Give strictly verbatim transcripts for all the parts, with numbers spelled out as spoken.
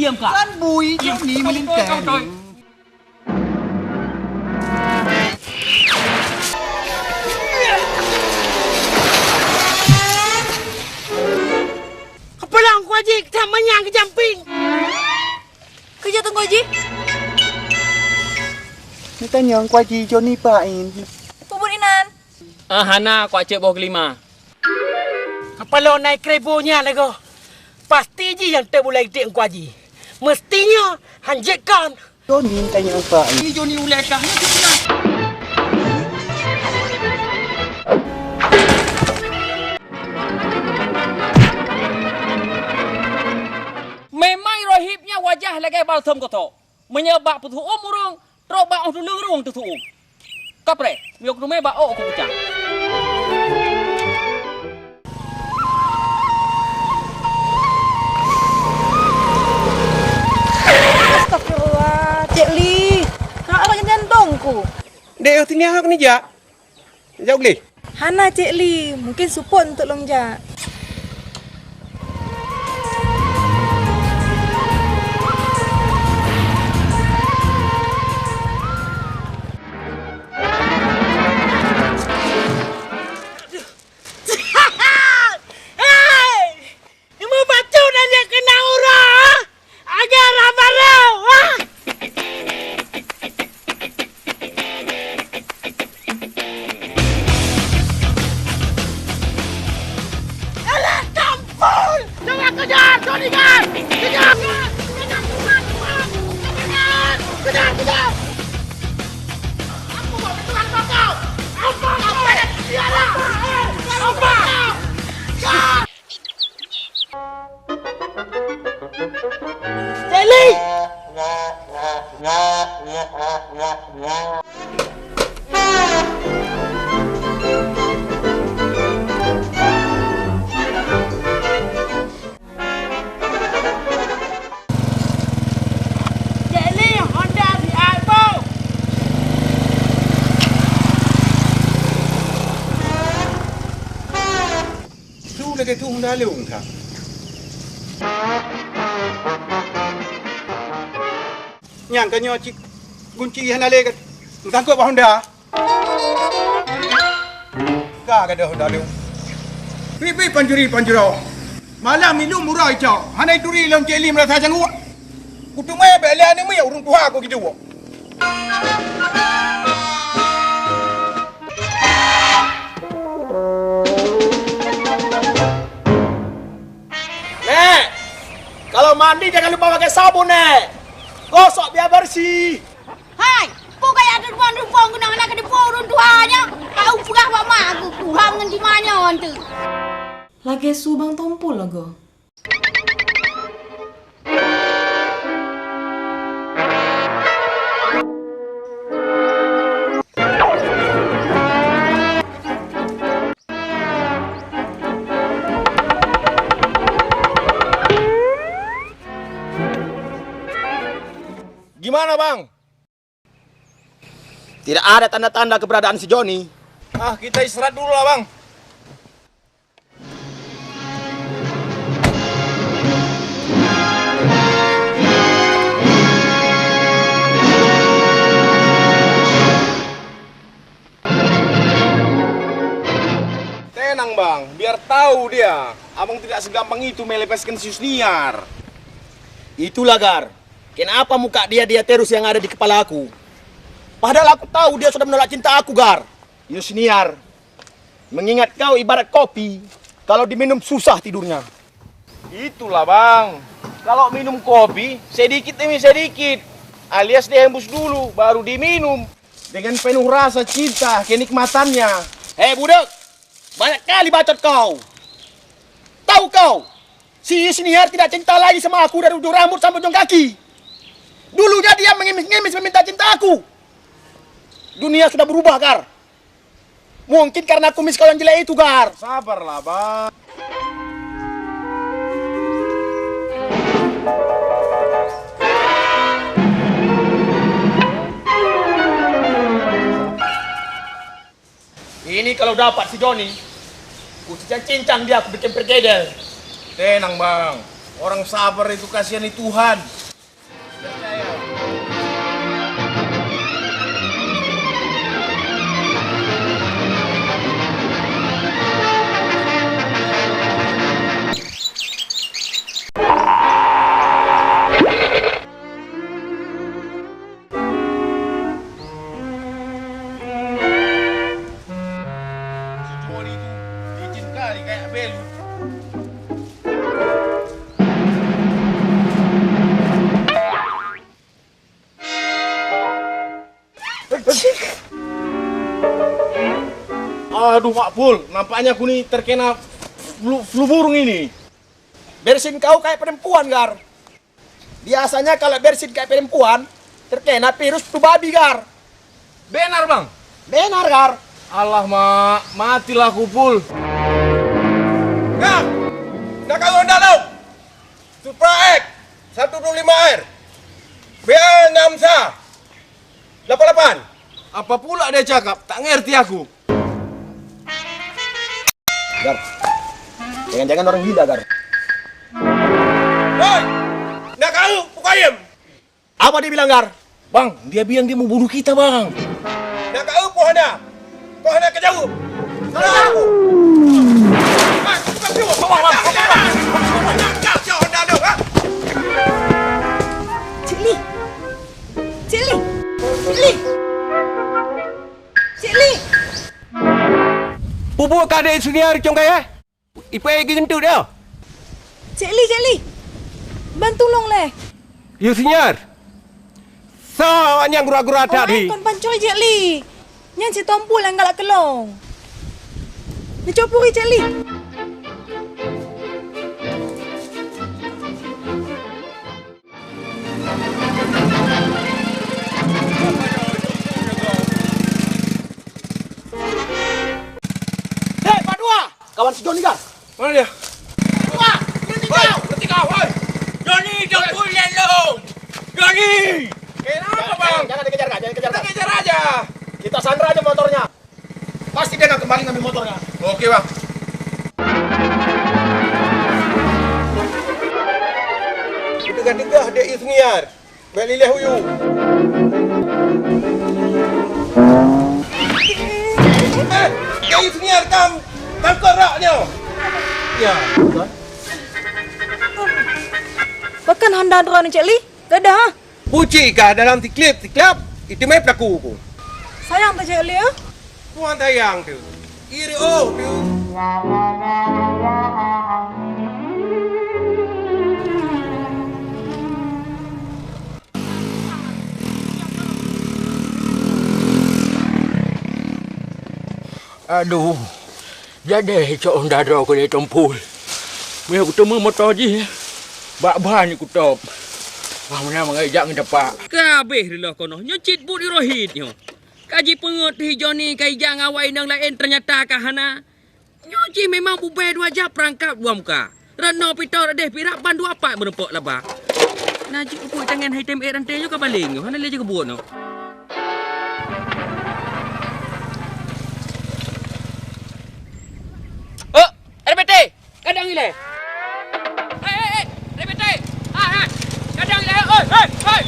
Diam, Kak. Kan bui Joni meulintèe. Keupeulong Teungku Haji, keujak manyang keu jamping. Keujak Teungku Haji. Neutanyong Teungku Haji, Joni pain. Peubuet inan. Ah, hana, Teungku Haji boh geulima. Keupeulong na i krebo nyan lagoe. Pasti jih nyang teuk bulèe iték Teungku Haji. Meuseuti nyoe han jeuet kon. Joni tanyong Teungku Haji. Ni Joni ulèe kah nyoe. Memang roh hieb nyan wajah lagèe balsam gotok. Meunyoe bak peutu'uem ureueng, trok bak óh tuleueng ureueng teutu'uem. Kapreh, miyueb teumé bak ôk kukucang. Astagfirullah, Cek Li. Ka rot nyang dong ku. Dek, oh, teungoh keuneuk jak. Jak u gleh? Hana, Cek Li. Mungkin seupôt eunteuk lôn jak. Hei! Meubacut aneuk keunan uroe, agar haba rôh, ah! Alah, tampol! Jangan kejar, Johnny Gas! Kejar! Kejar, kejar, kejar! Kejar, kejar, kejar! Aku mau ketelan kau! Apa kau? Apa? Apa? Cek Li! Cek Li, Honda siat boh! Su lagèe su Honda lôn that. Nyang ka nyoe cit gunci hana lé ka meusangkot bak Honda. Ka gadôh Honda lôn. Pi-pi panjuri panjuro. Malah minum murah icok. Hana ituri lôn Cek Li meurasa cangguek. Kuteumé bèk lé aneuk miet ureueng tuha ku kiduek. Nèk, kalau mandi jangan lupa pakai sabun, Nèk. Gosok biar bersih. Hai, peue gaya teupon-teupon keunoe hana keuteupeu ureueng tuha nyoe? Ka upeugah bak mak aku, kurang ngon jima nyoe tu. Lagèe su bang tompol lagoe. Gimana, Bang? Tidak ada tanda-tanda keberadaan si Joni. Ah, kita istirahat dulu lah, Bang. Tenang, Bang, biar tahu dia. Abang tidak segampang itu melepaskan si Yusniar. Itulah, Gar. Kenapa muka dia-dia terus yang ada di kepala aku? Padahal aku tahu dia sudah menolak cinta aku, Gar. Yusniar, mengingat kau ibarat kopi, kalau diminum susah tidurnya. Itulah, Bang. Kalau minum kopi, sedikit demi sedikit, alias dihembus dulu, baru diminum. Dengan penuh rasa cinta kenikmatannya. Hei, budek! Banyak kali bacot kau! Tahu kau, si Yusniar tidak cinta lagi sama aku dari ujung rambut sampai ujung kaki. Dulunya dia mengemis-ngemis meminta cinta aku. Dunia sudah berubah, Gar. Mungkin karena kumis kau yang jelek itu, Gar. Sabarlah, Bang. Ini kalau dapat si Joni, kucincang-cincang dia, kubikin perkedel. Tenang, Bang. Orang sabar itu kasihani Tuhan. Aduh, Mak Pul, nampaknya aku ni terkena flu, flu burung ini. Bersin kau kayak perempuan, Gar. Biasanya kalau bersin kayak perempuan, terkena virus flu babi, Gar. Benar, Bang? Benar, Gar. Allah, Mak, matilah aku, Pul. Gar, nak kau Honda lo? Supra X, satu dua lima R. B A enam sa. Lapan lapan. Apa pula dia cakap? Tak ngerti aku. Gar, jangan-jangan orang gila, Gar. Hei! Nak kau pukayem? Apa dia bilang, Gar? Bang, dia bilang dia mau bunuh kita, Bang. Nak kau pohana? Pohana kejauh. Salah aku. Bang, bang, bang, bang, bang. Nak kau Honda tu, ha? Cik Li. Cik Li! Cik Li! Cik Li! Peue buet ka dek Yusniar cong kayèe? Ipe geugeunteut dia? Cik Li, Cik Li! Ban tulông lé! Yusniar! Soe nyang gura-gura that hi? Kon pancoi Cik Li! Nyan si Tompul nyang galak keulông! Neucopuri Cik Li! Hei, Pak Dua! Kawan si Joni, kan? Mana dia? Pak Dua! Berhenti kau! Berhenti kau, hei! Joni, jangan kuliah lu! Joni! Kenapa, Bang? Jangan dikejar, Kak, jangan dikejar, Kak. Kita kejar aja! Kita sandra aja motornya. Pasti dia akan kembali ngambil motornya. Oke, Bang. Degah-degah dek Yusniar. Bèk lileh uyu. Eh, dek Yusniar kam tangkot rak nyoe. Ya, betul. Pakon Honda droeneuh, Cik Li? Geudah. Pucik kah dalam tiklep-tiklep, iteumé peulaku ku. Sayang teuh Cik Li, eh? Tuan sayang teuh. Iri oh teuh. Aduh, jadi cok Honda droe keu lé Tompul. Meuh kuteumé moto jih, bak ban kutôb. Wah, meunan mangat jak ngon tapak. Ka habéh reuloh konoh, nyoe cit buet Irohit nyoe. Ka jipeungeut hi Joni ka ija ngon awai inong laén, teunyata ka hana. Nyoe jih memang bubé dua jah peurangkap dua muka. Rot noe pitoe, rot déh pirak, ban dua pat meurumpok laba. Na jeuet kupôi tangan hai tem ék ranté nyoe ka baleng nyoe, hana lé jeuet keubuet nyoe. Oh, R P T, kadang ilée. Hei, hei, hei, R P T. Hai, hai. Kadang ilée, oi, hei, hei.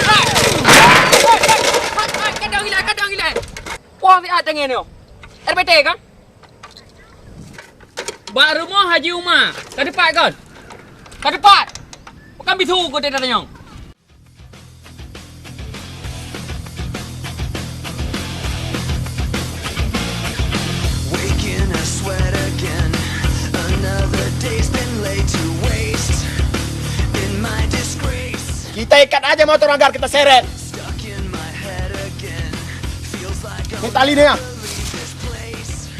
Hai. Hei, hei, hai, hai, kadang ilée, kadang ilée. Wah, siat tangan nyoe. R P T kan? Bak rumoh Haji Uma. Ka teupat kon? Ka teupat. Pakon bisu ku teuh tatanyong. Waking, I sweat again. Another day's been laid to waste. In my disgrace. Kita ikat aja motor agar kita seret. Stuck in my head again. Feels like I'll Ni tali dia. Never leave this place.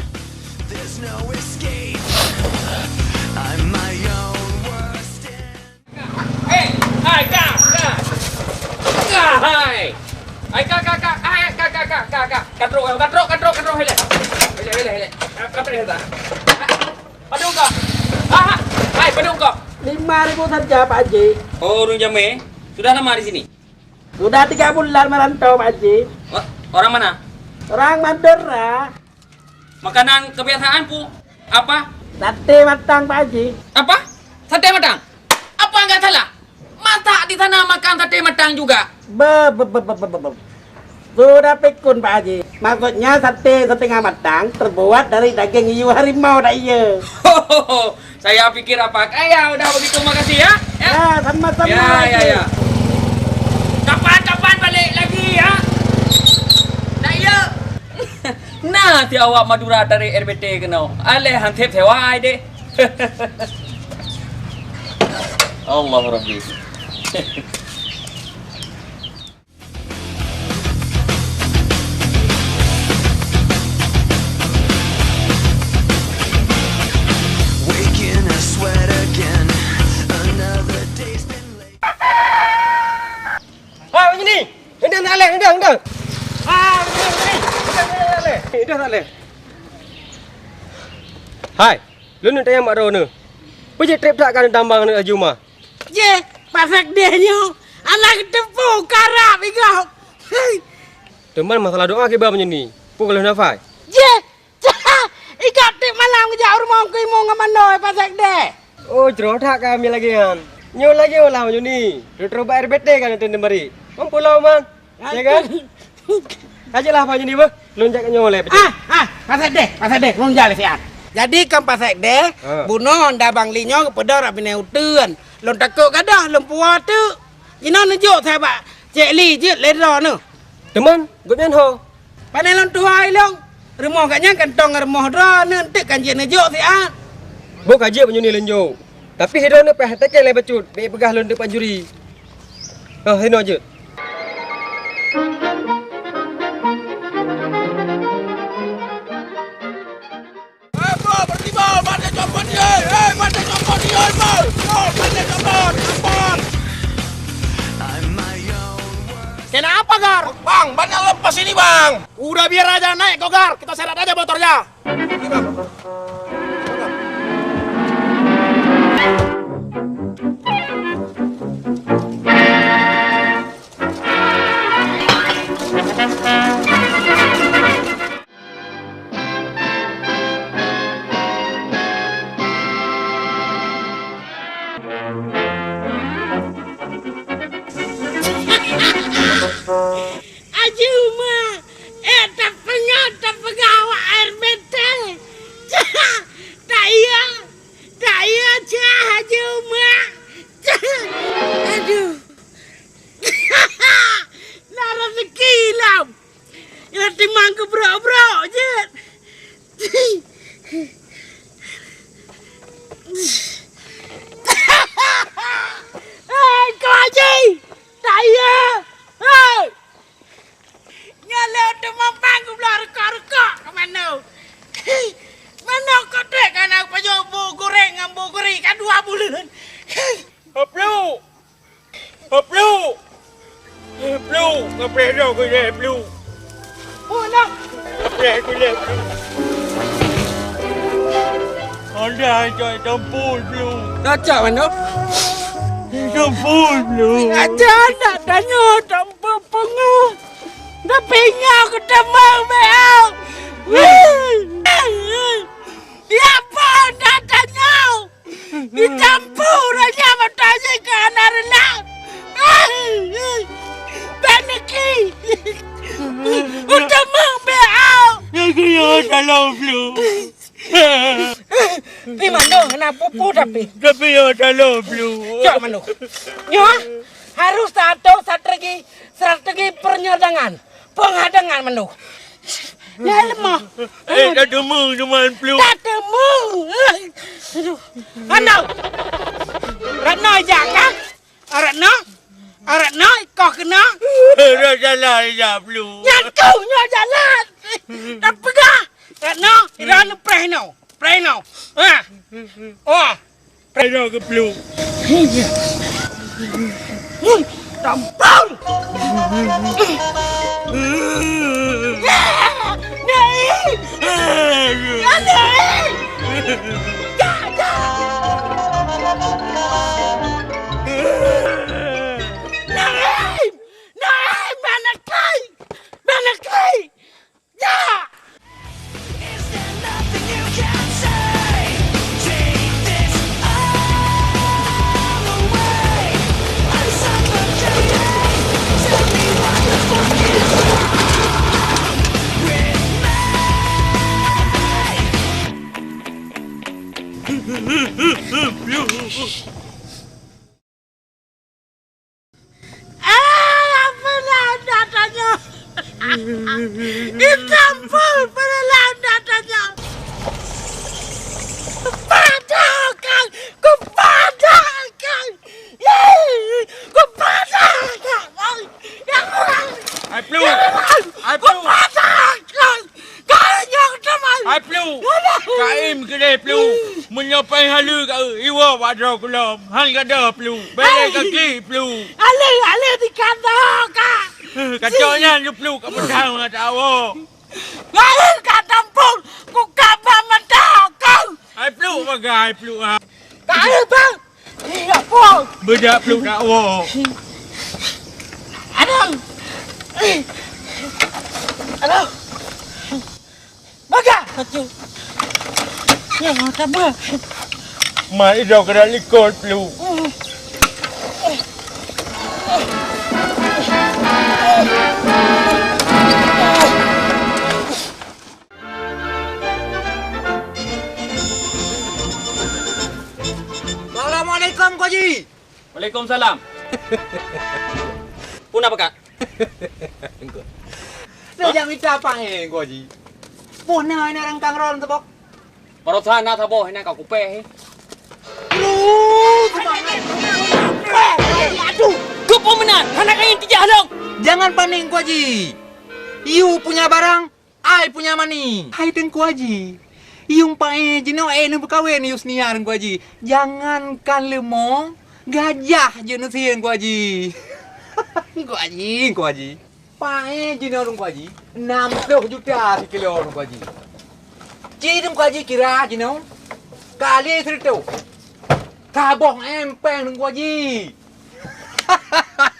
There's no escape. I'm my own worst enemy. Hei, hai, ka, ka. Ka, hai. Hai, ka, ka, ka. Hai, ka, ka, ka, ka, ka. Ka trok, ka trok, ka trok, ka trok, hele. Hele, hele, hele. Ka, ka trok, hele. Padum kah? Ah, hai, padum kah? Lima ribu saja, Pak Haji. Oh, ureueng jamé. Sudah lama di sini? Sudah tiga bulan merantau, Pak Haji. O-, orang mana? Orang Madura. Makanan kebiasaan pu apa? Sate matang, Pak Haji. Apa? Sate matang? Apa enggak salah? Masak di sana makan sate matang juga. Be, be, be, be, be, be, be. Sudah pikun, Pak Haji. Maksudnya sate setengah matang terbuat dari daging hiu harimau, dak iya? Saya pikir apa kaya udah begitu, makasih ya. Ya. Ya, sama-sama, ya, Pak Haji. Ya, ya. Kapan-kapan balik lagi ya. Dak iya. Nah, si awak Madura dari R B T keunoe. Aléh han sép sewai deh. Allah Rabbi. Waking, I sweat again. Another day's been late. Hai, Bang Joni! Hindang, hindang, hindang, hindang! Ah, Bang Joni, Bang Joni! Hindang, hindang, hindang! Hai, lôn neuk tanyong bak droeneuh. Peue jeuet trép that ka neutambang aneuk Haji Uma? Jeh, Pak Sekdeh nyoe, aneuk teupeu karab i gob. Teuma masalah doa kiban Bang Joni, peue ka lheueh nafai? Jeh, i gob tiep malam geujak u rumoh Teungku Imum ngon Manoe, Pak Sekdeh. Oh, jroh that kami lagèe nyan. Nyoe lagèe nyoe lah Bang Joni, lôn troh bak R B T ka neuteuntèe bari. Mang pulo, Mang. Ya kan? Ka jeuet lah, Pak Joni, beuh. Lôn jak nyoe lé, Pak Joni. Ah, ah, Pak Sekdeh, Pak Sekdeh, lôn jak lé siat. Jadi, kan Pak Sekdeh, ha, bunoe nda Bang Li nyoe geupeudong rot binéh uteuen. Lôn takot gadôh, lôn puwoe teuk. Jinoe neujok sahabat Cek Li jeuet lé droeneuh. Teuma, gobnyan ho? Pane lôn tuha ilong. Rumoh gobnyan kantong rumoh droeneuh, enteuk kan jeuet neujok siat. Boh ka jeuet meunyoe lôn jok. Tapi sidroe neuh payah takée lé bacut, bèk peugah lôn teuk pancuri. Hah, hinoe jeuet. Eh, bro, berhenti, bro. Ban tacopot, ye. Eh, ban tacopot, ye, bro. Bro, ban tacopot, copot. Kenapa, Gar? Bang, ban nyang lepas ini, Bang. Udah biar aja naik kok, Gar. Kita seret aja motornya. Aji Uma, eh, tapeungoh, tapeugah awak air mata. Tak iya, tak iya, cah Aji Uma. Aduh. Na raseuki lom. Nyan timang keubrok-brok jeuet. Hei, Kak Haji! Saya! Hei! Nyoe lôn teumampan geubloe rukok-rukok keu manoe. Manoe kok trép ka na pajoh bu goreng ngon bu guri ka dua buleuen. Hei! Hoplu! Hoplu! Hoplu! Ngapreh droe keu ilèe, Plu! Ngapreh keu ilèe, Plu! Honda cok tampul, Plu! Dah cok manoe? Tampul, Plu! Aja nak tanyoe tampul peungeuh. Tapi nyoe keuteumeu beu. Ya pun dah tanyoe. Ditampu raja mata jih keu hana reulah. Bèk neuki. Utamong bèk au. Aku ya salah, Plu. Di mana hana pupu tapi? Tapi ya salah, Plu. Cok manoe. Nyoe harus satu strategi, strategi penyerangan. Penghadangan manoe. Nyan lemah. Eh, dah temu teman Plu. Dah temu. Aduh. Anak. Ratna jak kah? Ratna? Ratna, kau kena? Dah jalan jak Plu. Nyan kau nyoe jalan. Dah peugah. Ratna, ira neupreh no. Preh no. Ha. Oh. Preh no keu Plu. Hui, tampol. Nyai! Nyai! Jak, jak! Nyai! Nyai, mana kai? Mana kai? Ya! Ah, apa lah datanya? Itam pun pernah datanya. Kupadakan, kupadakan. Yeay, kupadakan. Ya Allah. Hai, Plu. Ya Allah. Hai, Plu. Kupadakan. Kau nyang teman. Hai, Plu. Kaim keudeh, Plu. Meunyoe péng haleue ka iwoe bak droe kulom. Han gada, Plu. Belek kaki, Plu. Aleh, aleh dikata ka. Kacok nyan, Plu, ka peudang mata awak. Laén ka tampung, ku kaba mata kau. Hai, Plu, bagai, Plu, ha. Kaim, bang. Iya, Pong. Beudak Plu dak woe. Aduh. Aduh. Baga. Aduh. Ya, tak apa. Mai dong kena likot Plu. Assalamualaikum, Ko Haji. Waalaikumsalam. Puna peugah. Nyoe jak mita paéh, Ko Haji. Puna na rangkang ron saboh. Baroesa na saboh, na ka kupéh. Aduh, aduh. Keupeue meunan, hana kayém tijak lom. Jangan panik, Ko Haji. Yue punya barang, ai punya mani. Hai Teungku Haji, yue paéh jinoe, eh, neubeukawen Yusnia, Teungku Haji. Jangankan leumo, gajah jeuet neusie, Teungku Haji. Teungku Haji, Teungku Haji. Paéh jinoe, Teungku Haji, nam ploh juta sikilo, Teungku Haji. Ci Teungku Haji kira jinoe kali sireutoh. Saboh em péng, Teungku Haji.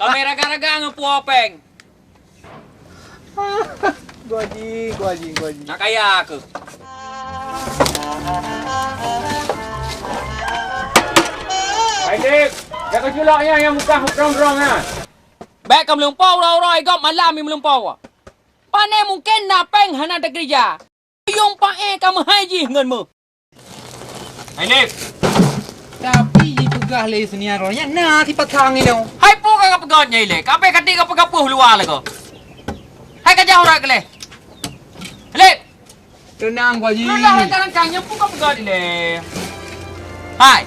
Kamera raga-raga ngon puwoe péng. Teungku Haji, Teungku Haji, Teungku Haji. Nak kaya keuh? Hai, Dek. Jaga culok nyan nyang mukah drong-drong nyan. Bèk kameulumpoe uroe-uroe, i gob malam i meulumpoe. Pane mungken na péng hana teukeurija. Yue paéh ka meuhai jih ngon meu. Hai, Lip. Tapi jipeugah lé Yusnia roh nyan na sipasang ilong. Hai, peue ka peugah nyan ilèe? Ka abéh ka tiek ka peugah peue luwa lagoe. Hai, ka jak uroe keuh lé. Lip. Teunang, Ko Haji. Teunang, teunang, kang, nyan peue ka peugah ilèe? Hai.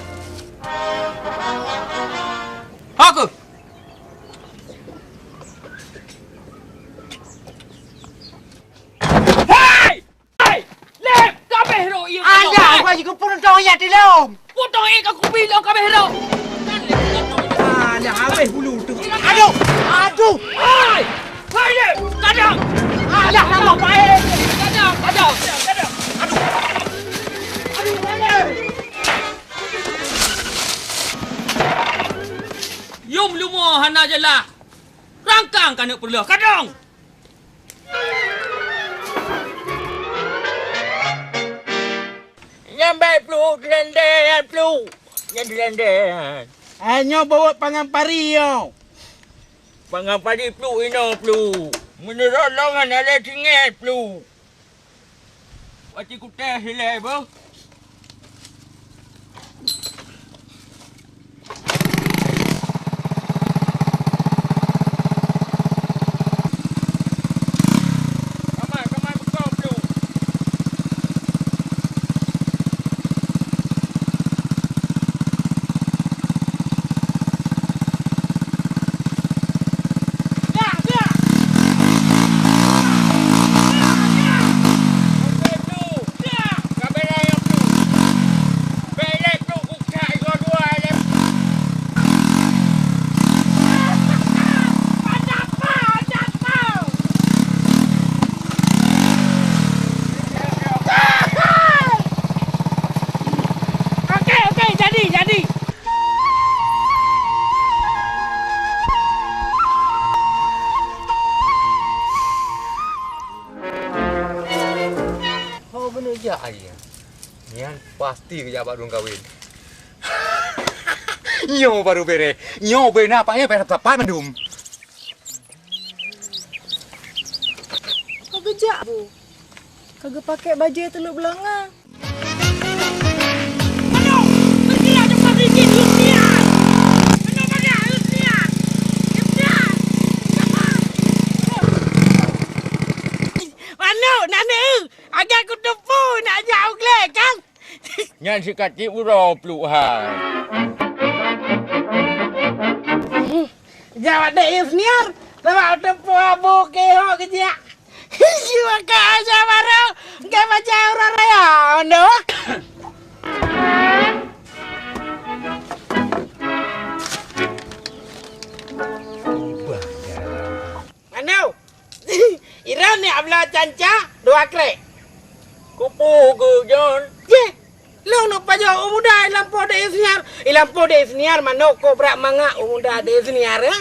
Ho keuh. Hai! Hai! Lép! Kabeh rot ié. Alah, Ko Haji, keupeue neutong ié tilom? Potong ié ka kubi lom kabeh rot. Alah, habéh bulu tu. Aduh! Aduh! Hai! Hai, Lép! Kadang! Alah, nama baik! Kadang! Kadang! Kadang! Aduh! Aduh, Lép! Yum lumo hana jeulaih. Rangkang ka neuk peureuloh. Kadang! Nyan bèk Plu, deulendeh nyan Plu. Nyan deulendeh nyan. Ah, nyoe beuet pangan pari nyoe. Pangan pari Plu inoe Plu. Meunurot lôn hana lé tinggai Plu. Aci kutéh ilèe beuh. Okey, okey, jadi, jadi. Ho beuneuh jak aja. Nyan pasti geujak bak dum kawin. Nyoe baru bereh. Nyoe beuna apa ya, bereh tepat mandum. Ka geujak, Bu. Ka geupakèk bajèe teulok beulanga. Aduh! Aneuk, agak kuteupeu nak jak u glé kan? Nyan sikacik uroe pluek hai. Jawab dek Yusniar, sabab teupeu abu keuhok geujak. Siwa ka aja baru, ka baca uroe raya, ono. Manoe? Iran ni abla canca dua krek. Kupu geujon. Ye, long nak pajoh u muda ilam poh dek Isniar. Ilam poh dek Isniar manoe kok brat mangat u muda dek Isniar, eh?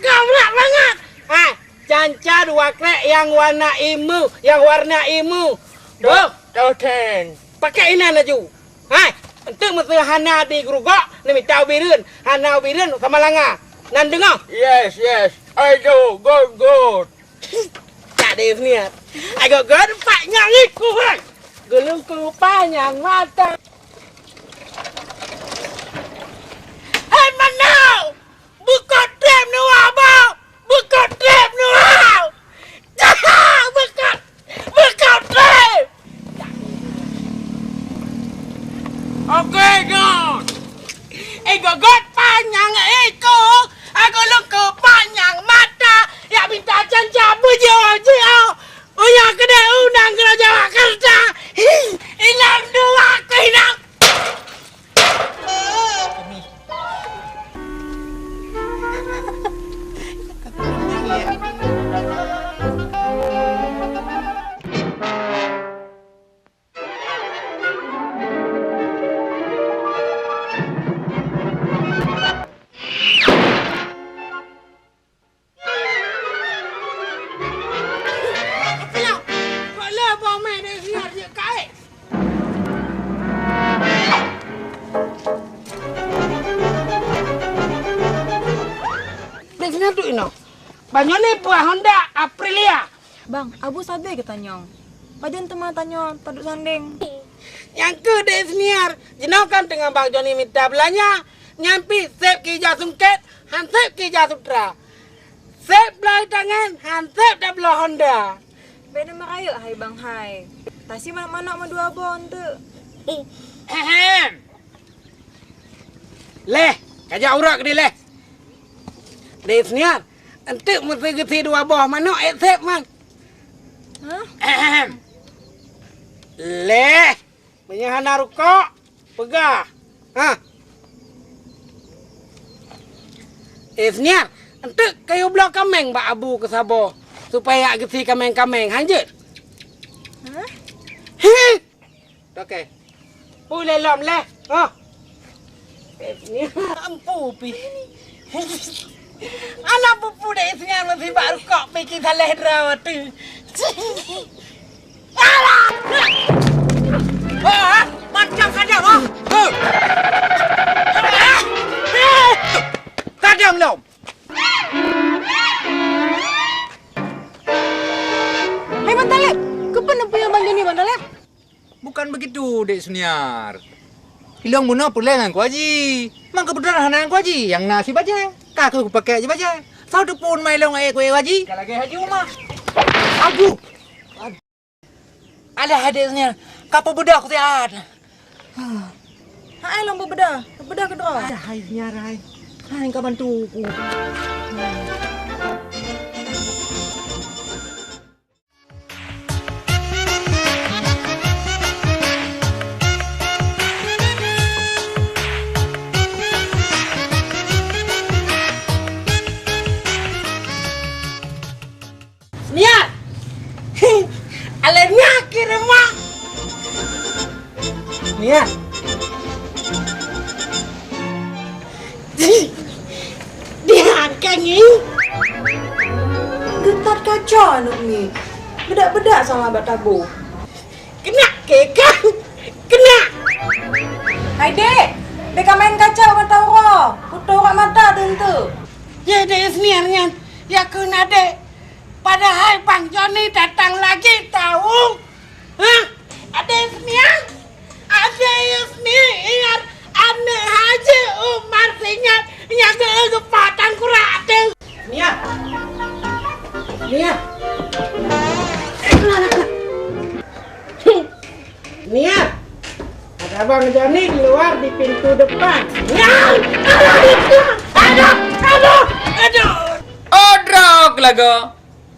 Kok brat mangat. Ha, canca dua krek yang warna imu, yang warna imu. Doh, doh ten. Pakai inan laju. Hai, enteuk meuseu hana di geurugok, neumita ubé reuen. Hana ubé reuen sama langa. Nan deungoe? Yes, yes. I do. Good, good. Tak ada niat. I got good, pak nyang ikut, hai. Gulung ku panyang mata. Hai, mana? Bukot treb nuwa boh! Bukot treb nuwa! Bukot, bukot treb! Oke, God! Eh, gogot panyang iku, aku lungku panyang mata, yak minta canja bujur-jur. Uya kena undang Raja Jakarta. Hi, inang dua aku inang. Apalah? Kok le bawang mè dek siat jeuet kaék? Dek siat duek inoe. Banyoe ni buah Honda Aprilia. Bang, Abu sabe geutanyong. Pajan teuma tanyoe taduek sandeng. Nyang keu dek senior, jinoe kan teungoh bang Joni mita beulanja, nyan pih sép keu ija sungkét, han sép keu ija sutra. Sép bloe tangan, han sép tabloe Honda. Bèk na meurayeuk hai bang hai. Tasi manok-manok meudua boh eunteuk. Ehem. Leh, kajak uroe keudeh leh. Dek senior, eunteuk meuseu geusi dua boh manok ék sép man. Hah? Ehem. Leh, meunyoe hana rukok, peugah. Ha. Eh, senior, eunteuk kayue bloe kaméng bak Abu keu saboh, supaya geusi kaméng-kaméng. Han jeuet? Hah? Hi! Oke. Pui lé lom lé. Oh. Ampu pi. Anak pupu dek singan masih bak rukok pikir salah dra waktu. Alah! Oh, macam kadang, oh. Kadang lom. Hai Bang Taleb, keupeue neupeu Bang Joni Bang Taleb? Bukan begitu, Dek Suniar. Ilong bunoe peureulèe ngon Ku Haji. Mang keubeutulan hana ngon Ku Haji, nyang na si bajèe. Ka keuh kupaké jih bajèe. Saboh teupeu ma ilong ék ku ék Haji. Ka lagèe Haji Uma. Aduh. Alah, Dek Suniar, ka peubeudoh kusiat. Hai, lôn peubeudoh. Peubeudoh keudroe. Alah, hai Suniar, hai. Hai, ka bantu ku. Nia! Alèh nia kireuma! Nia! Dihan ka ngieng. Geutat kaca aneuk miet. Beudak-beudak sama bak taboh. Keunak keu kah? Keunak! Hai dek, bèk kamaén kaca mata uroe. Kutoh urat mata teuntèe. Jeh dek Yusniar nyan, ya kheun adek. Padahai Bang Joni datang lagi tahu. Hah? Adek Yusniar? Adek Yusniar, aneuk Haji Umar sinyan nyang geugeupatang kurak teuh. Nia. Nia. Abang Joni di luar di pintu depan. Nyang! Aduh, aduh, aduh, aduh. Oh, drok lagoe.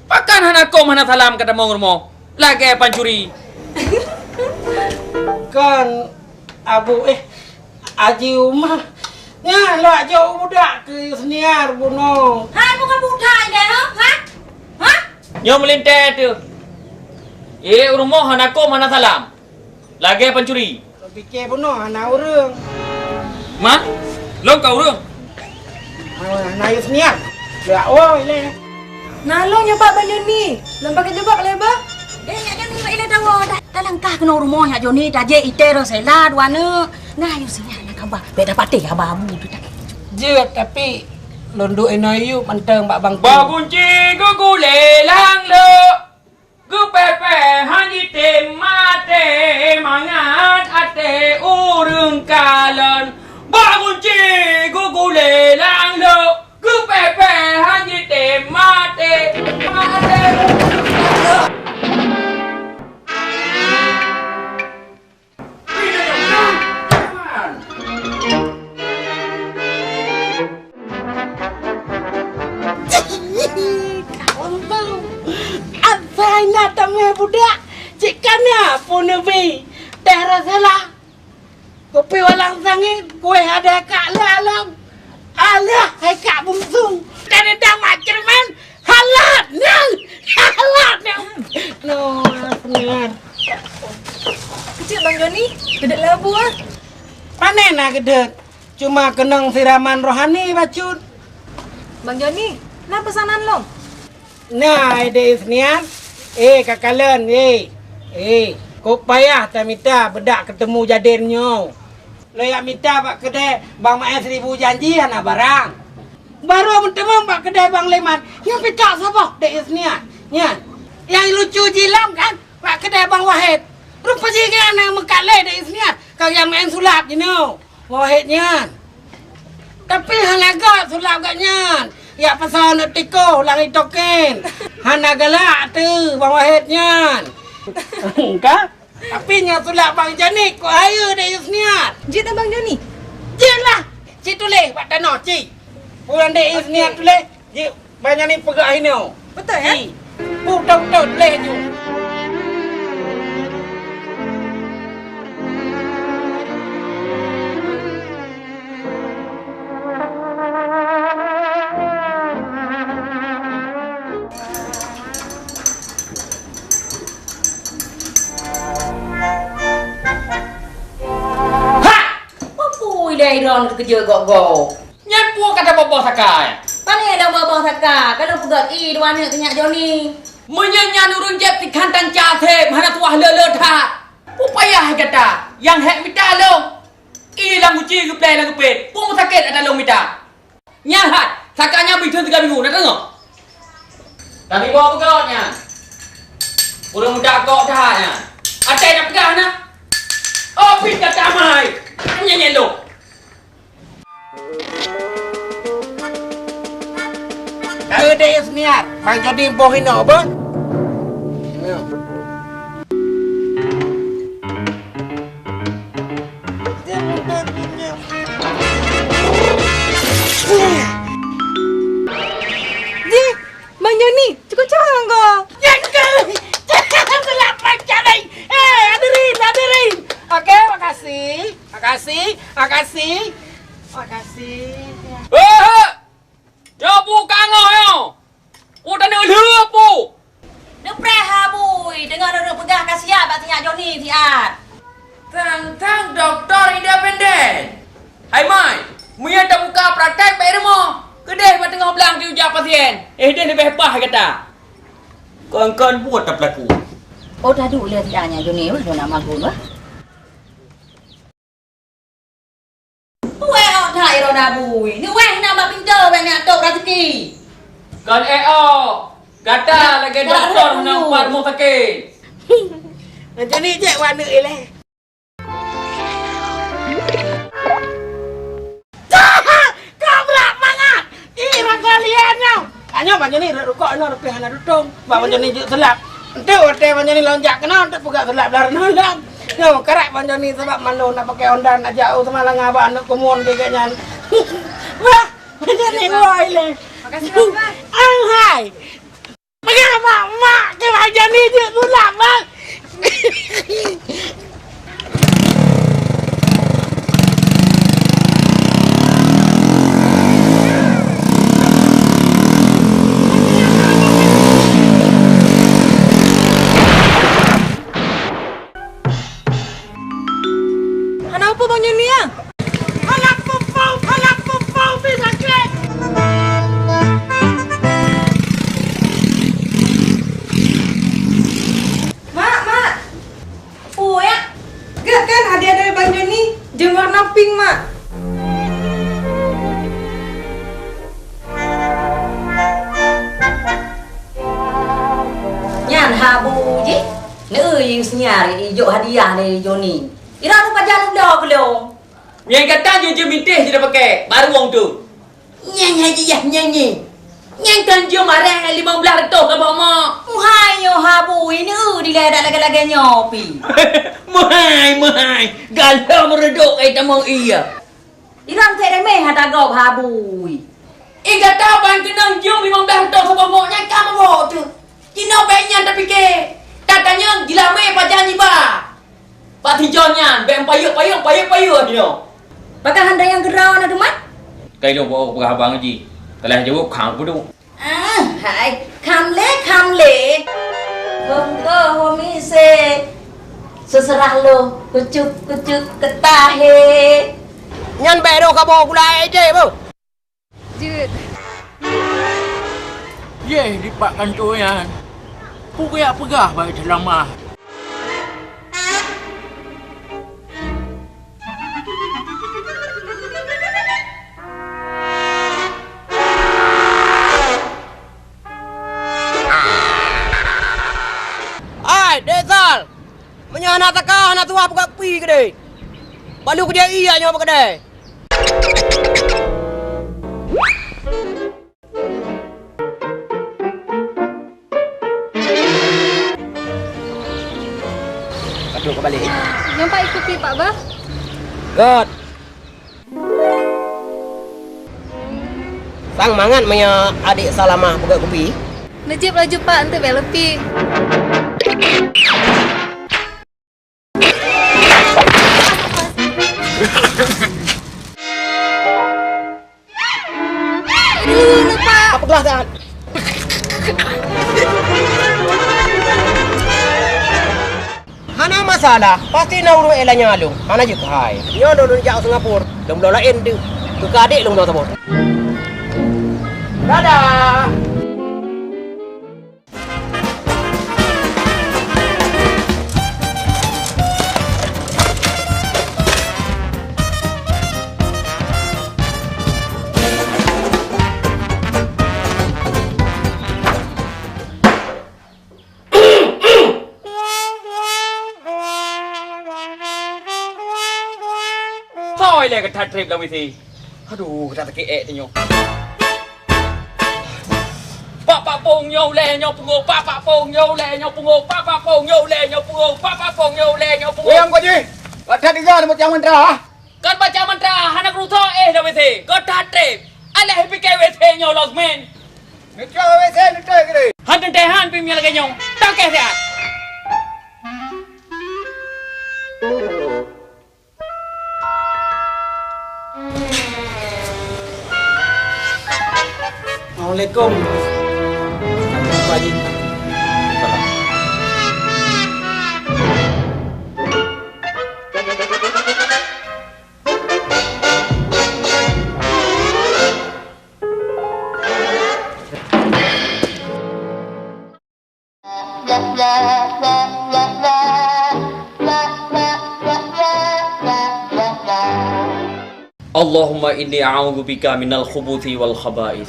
Pakon hana kôm hana salam ka tamong rumoh? Lagèe pancuri. Kon Abu, eh, Haji Umar. Nyan lak jok budak keu Yusniar bunoe. Hai, bukan budak deh, ha? Ha? Ha? Nyoe meulintèe teuh. Eh, u rumoh hana kôm hana salam. Lagèe pancuri. Lôn piké bunoe hana ureueng. Man, lôn ka ureueng. Hana Yusniar. Ya, oh, ilèe. Na lôn nyoe bak Bang Joni. Lôn pakai jubak lé bah. Eh, Nyak Joni, bak ilèe tawoe. Dah, dah langkah keunoe rumoh Nyak Joni, tajak itèe Rosella dua aneuk. Na Yusniar na kaba. Bèk tapatéh kaba Abu tu dah. Jeuet, tapi lôn duek inoe yub mantong bak bangku. Bah gunci geugulèe lam lok. Geupèh-pèh han jitem maté, mangat até ureueng kalon. Bak gunci geugulèe lam lok, geupèh-pèh han jitem maté, maté ureueng kalon. Asai na tamè budak, cit kana pun neubi teh Rosella. Kupi walang sangit, kueh ada kak lalang. Alah, hai kak bungsu. Dari damat cermin, Halat nyan! Halat nyan! Noh, bener. Keucik Bang Joni, geudet labu ah. Pane na geudet? Cuma keunong siraman rohani bacut. Bang Joni, na peusanan lom? Na, eh, Dek Yusniar. Eh, kakalon, eh. Eh, kok payah tamita beudak keutemu jaden nyoe. Lôn jak mita bak keudè Bang Maes Seribu Janji hana barang. Barô meuteumé bak keudè Bang Leman, nyang pitak saboh Dek Yusniar. Nyan, nyang lucu jih lom kan, bak keudè Bang Wahed. Rupa jih nyan nyang meukat lé Dek Yusniar, ka nyang maén sulap jinoe Bang Wahed nyan. Tapi hana göt sulap gobnyan, jak pasau aneuk tikoh lam itoken. Hana galak teuh Bang Wahed nyan. Ka? Tapi nyoe sulap Bang Joni kok hayeue Dek Yusniar. Jeuet na Bang Joni? Jeuet lah. Ci tuléh bak tanoh ci. Peue Dek Yusniar tuléh, jeuet Bang Joni peugah inoe. Beutôi, eh? Ci. Beutôi-beutôi tuléh nyoe. Ha! Peue-peue ilèe droeneuh teukeujot gob-gob? Nyan peue ka taboh-boh saka, eh? Pane taboh-boh saka, ka lôn peugöt ie dua aneuk keu Nyak Joni. Meunyoe nyan ureueng jieb tikhan tanca seb hana tuwah le-le that. Peue payah gata nyang hék mita lôn? Ie lam guci geuplè lam geupét, peue meusakét ata lôn mita? Nyan that, saka nyan bri thôn tiga minggu, na deungoe? Tapi boh beugöt nyan. Ureueng muda gok that nyan. Até na peugah na. Oh, pih ka tamai. Nyan nyan lôn. Ka Dek Yusniar, Bang Joni boh inoe beuh. Jih, Bang Joni, cukup cangga. Jangan! Jangan selamatkan saya! Eh, hadirin, hadirin! Oke, makasih. Makasih, makasih. Makasih. Eh! Nyoe peue ka ngoh nyoe? Peue taneuk lheueh peue? Neupreh ha bui, deungoe ureueng peugah ka siap bak si Nyak Joni siat. Tang-tang dokto independen. Hai mai, meunyoe tabuka praktek bak rumoh, keudeh bak teungoh blang jiujak pasien. Eh, deh leubeh paih gata. Kon-kon buet tapeulaku. Oh, taduek lé siat Nyak Joni, wah, lôn nak magun, wah. Wéh, ôk that Iron Abu. Ni wéh na bak pintoe, wéh na top raseuki. Kon ék ôk. Gata lagèe dokto na ubat rumoh sakét. Macam ni cek wak neuk ilèe. Ka brat mangat. Ih, rasa lian nyoe. Tanyoe Bang Joni rot rukok inoe leupeh hana tutong. Bak Bang Joni jeuet seulap. Enteuk watèe Bang Joni lôn jak keunoe, enteuk peugah seulap lam runoe lom. Nyoe, karak Bang Joni sabab mandum nak pakai Honda, nak jak u Samalanga bak aneuk kumon keu gobnyan. Wah, Bang Joni wai lé. Makasih, Bang. Anghai. Peugah mak, mak keu Bang Joni jeuet tulak, Bang. Hana peue Bang Joni, ah? Hana peue-peue, hana peue-peue pih sakét. Mak, mak. Peue, ya? Gét kan hadiah dari Bang Joni? Jeuem warna pink, mak. Nyan habu jih. Neu-eu Yusniar ijok hadiah lé Joni. Ira tu pajan udah belum? Nyang kata jeuem-jeuem mintéh jeuet pakai, baru wong tu. Nyang haji yah nyang nyi. Nyang kan jeuem aré limong blaih reutôh ka bak mak. Muhai nyoe habu, neu-eu dilèe dak lagèe-lagèe nyoe pi. Muhai, muhai. Galom reudok ai tamong iya. Iram cek remeh hata gob habui. Eh, gata ban keunong jeuem limong blaih reutôh saboh mok nyan ka meuwoe teuh. Jinoe bèk nyan tapike. Tatanyong jilamé pajan jiba. Bak sijoh nyan bèk payeuet-payeuet, payeuet-payeuet jinoe. Pakon hana nyang geura na teuma? Kai lôn peugah abang ji. Talah jaweueb khang peuduek. Ah, hai, kham lé, kham lé. Bongko ho mise. Seuseurah lôn, kucuk-kucuk keutah he. Nyan bèk roh kamoe gulai je, beuh. Jeuet. Yeh, dipat kantô nyan. Peugah-peugah bae teulamah. Hai, Dek Sal! Meunyoe hana saka, hana tuha peugah kupi keudeh. Balu kujak ié nyoe bak keudè. Ka trok ka balek. Nyoe Pak ikuti Pak bah. Göt. Sang mangat meunyoe adik Salamah peugöt kupi. Neujép laju Pak, eunteuk bèk leupie. Aduh, lupa. Apa gelah dah? Hana masalah, pasti na ureueng laén nyang along. Hana jeuet keuhai. Nyoe lôn jak u Singapura, lôn bloe laén deuh. Keu keu adék lôn bloe saboh. Dadah. Soi lé geutat trép lam W C. Aduh, geutat sakét ék tanyoe. Pak, pak pong nyoe lé nyoe pungo, pak, pak pong nyoe lé nyoe pungo, pak, pak pong nyoe lé nyoe pungo, pak, pak pong nyoe lé nyoe pungo. Weh, Teungku Haji, geutat tiga lam macam mantra, ah. Kon baca mantra, hana keureutoh éh lam W C. Geutat trép. Alah pike W C nyoe lom men. Neucok W C neucok keudeh. Han teuntèe han pih meunyoe lagèe nyoe. Tangkeh siat. Assalamualaikum. Pak Haji. Allahumma inni a'udzubika minal khubuthi wal khaba'ith.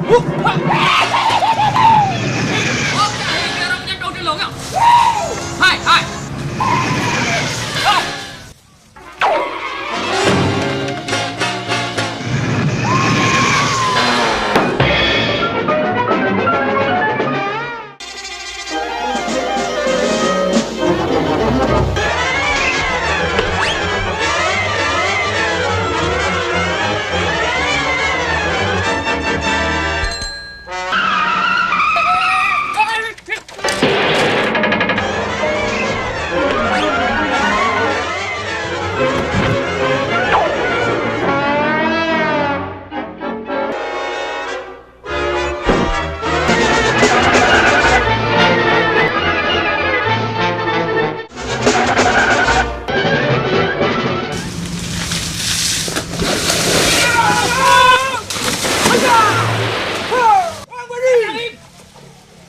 Hai, hai. Hai.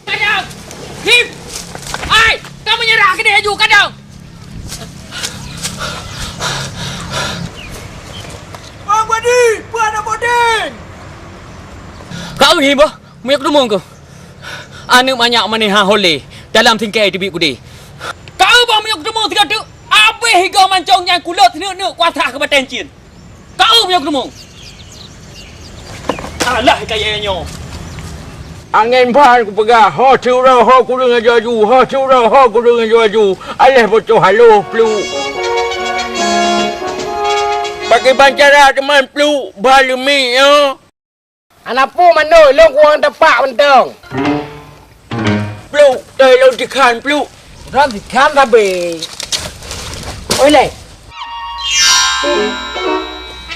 Kadang! Him! Ai! Ka meunyeurah keudeh laju, kadang! Bang Badi, peue hana boh deng? Ka eu him boh, meunyoe keudeumeung keuh. Aneuk manyak manéh ha holé, dalam singkai teubiet keudeh. Ka eu boh meunyoe keudeumeung sigoe teuk, abéh igoe mancong nyang kulot sineuk-neuk kuasah keu batèe cit. Ka eu meunyoe keudeumeung. Alah kayèe nyoe. Angén ban kupeugah, ho siuroe ho kureueng aju-aju, ho siuroe ho kureueng aju-aju, aléh bocah haloh pluek. Pakriban cara teuma pluek ba leumèe nyoe? Hana peue mandum, lôn kurang teumpat mantong. Pluek, teuh lôn tikhan pluek. Dah tikhan sabé. Oi lé.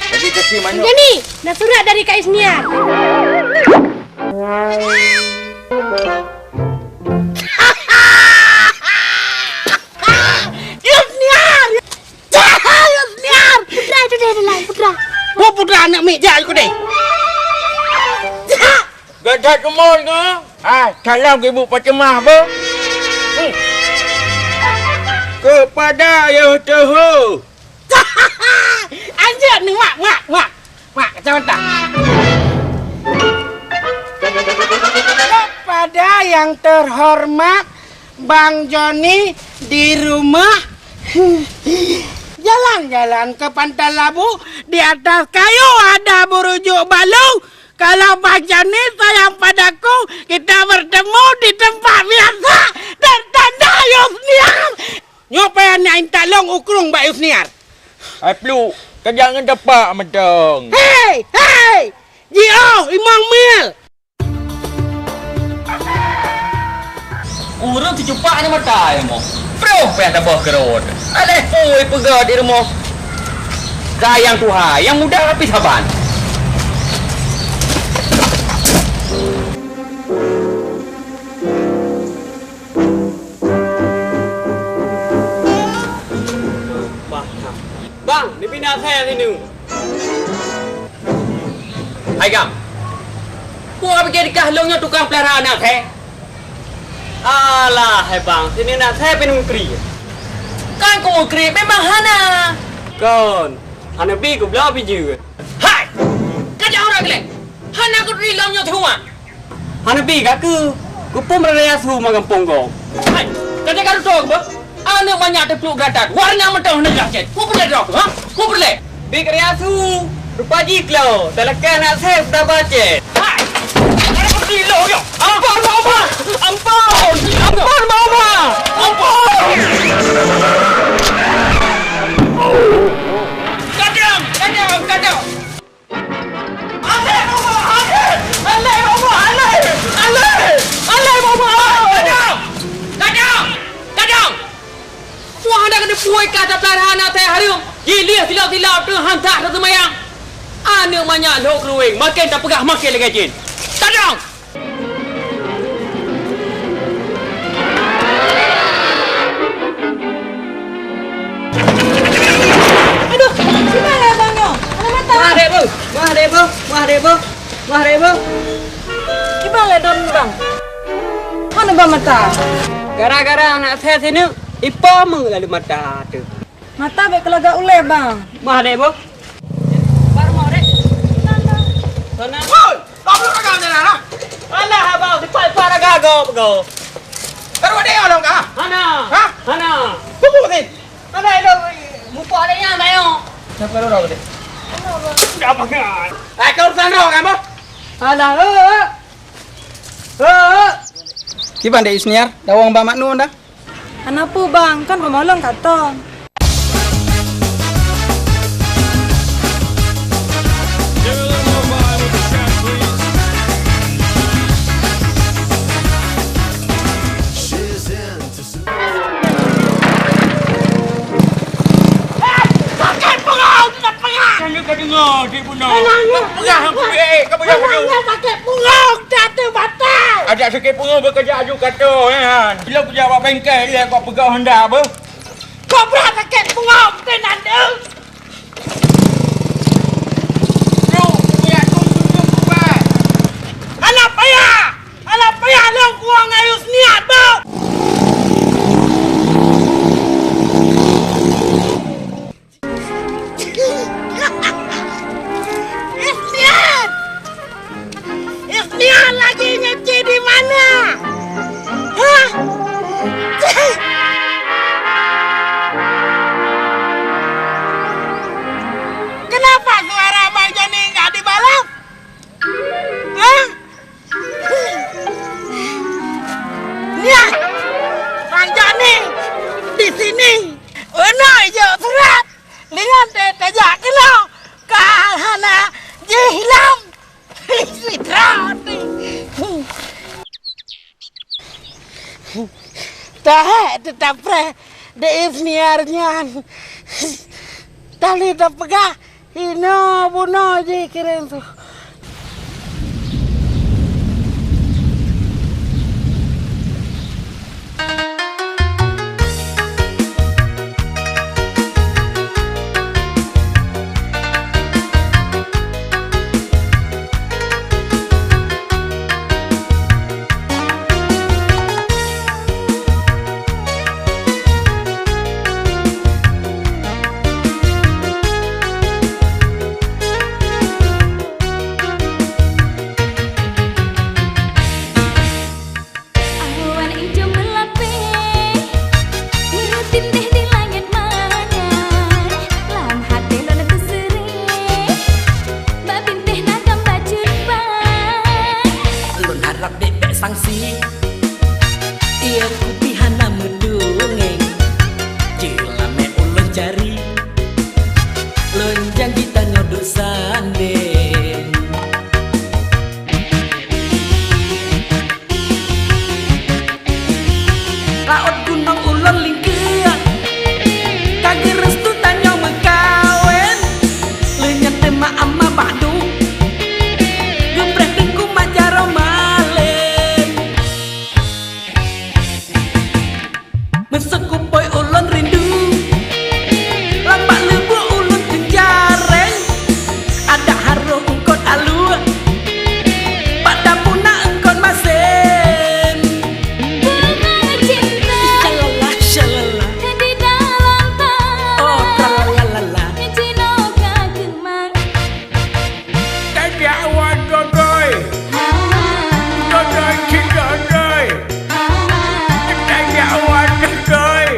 Jadi keusi manok. Jani, na surat dari Kak Isniar. Isniar! Cahaya Senior! Putra itu dia adalah Putra. Ho Putra aneuk miet jak kudeh. Jak! Gata teumon ke? Ah, salam keu ibu Fatimah, beuh. Hmm. Kepada ayah teuhô. Anjak ni, mak, mak, mak. Mak, kacamata. Kepada yang terhormat Bang Joni di rumah. Jalan-jalan ke Pantai Labu, di atas kayu ada burujuk balu. Kalau Bang Joni sayang padaku, kita bertemu di tempat biasa. Tertanda Yusniar. Nyoe payah na intat lôn ukrong bak Yusniar. Hai Pluek, kajak ngon tapak mantong. Hei, hei! Jiôh, Imong Mil! Ureueng teucupak nyan mata nyoe moh. Prôh payah tabôh keurot. Aléh pui peugah di rumoh. Sayang Tuhan, nyang muda pih saban. Bang, neupinah asèe sineuk. Hai Gang, peue pike dikah lôn nyoe tukang peulara aneuk asèe? Alah, hai Bang, sineuk aneuk asèe pih neumukri. Kan kumukri memang hana. Kon, hana bi kubloe pih jeuet. Hai! Kajak uroe gleh! Hana kuturi lôn nyoe tuha! Hana bi gaki, keupeue meuraya su ma gampông gob. Hai, ka jaga rutoe keuh, beuh? Aneuk manyak teupluek gata, warna mantong hana jeulaih cit. Peue peureulèe droe keuh, ha? Peue peureulèe? Bi raya su, rupa jih klo, talakèe aneuk asèe sudah bacet. Hai! Hana peureulèe lôn nyoe. Ampôn, Mak Uma! Ampôn! Ampôn, Mak Uma! Ampôn! Kadang, kadang, kadang! Aléh, Mak Uma, aléh! Aléh, Mak Uma, aléh! Aléh! Aléh, Mak Uma, aléh! Kadang! Kadang! Kadang! Wah, hana keuneuk puwoe ka tapeulara aneuk asèe hareuem. Jih lheueh silop-silop teuh han that taseumayang. Aneuk manyak lhok ruweng, maken tapeugah maken lagèe jén. Kadang! Aduh, siapa lah abang nyoe? Aneuk mata. Wah, dek bu. Wah, dek bu. Wah, dek bu. Wah, dek bu. Kiban lé don, Bang? Hana ba mata. Gara-gara aneuk asèe sineuk, ipa meuh lalu mata teuh. Mata bèk keulaga ulèe, Bang. Bah, dek, boh. Baru mau, dek. Sana. Woi! Kau belum kagak jalan, ah? Go, go. Baru ada yang orang kah? Hana. Hah? Hana. Tunggu, Tin. Hana, ada muka ada yang banyak. Siapa orang tadi? Tidak pakai. Eh, kau urusan orang kan, Bang? Alah, eh, eh. Eh, eh. Kiban dek Isniar, dawang Bang Maknu dah. Hana peue, Bang, kan rumoh lôn ka tong. Sakét peureuet, sakét peureuet! Kan ka deungoe, Cik Bunoe. Peugah, peugah, peugah. Sakét peureuet, jatuh batai! Adak sakét peureuet, beukeujak aju kato, eh, han. Bila kujak bak bengkel, lihat kau peugah honda, beuh. Kobra sakét bungong teunan deuh. Hana payah! Hana payah lôn buang ayue seniat beuh! Seniat! Isnian lagi nyuci di mana? Hah? Kenapa suara Bang Joni nggak dibalas? Hah? Nia, Bang Joni di sini. Beuna ijok surat. Lingan teh tajak keunoe. Ka hana jih lom. Sitra ni. Tahek teutapreh di Isniar nyan. Tali tapeugah, inoe bunoe jih kirém su. Awan ijo meulapeh, meutindeh di langét manyang, lam até lôn teuseureh, bak bintéh na gamba cut ban. Lôn harab bèk-bèk sangsi, ie kupi hana meudongeng, jeulamé ulôn cari, lôn janji tanyoe duek sandeng. Laôt gunong ulôn lingkeue, ka geurestu tanyoe meukawen. Lheueh nyan teuma ama badu, geupreh teungku mak jaroe malem. Meuseu kupôi ulôn rindu, lam bak lubuk ulôn keunjareng, adak harôh eungkôt alue, bak dapu na eungkôt masén. Bunga cinta, syalala, syalala, di dalam talam, oh, tralalalala, jinoe ka keumang. Tajak wan dodoi, dodoi cit dodoi. Tajak wan dodoi,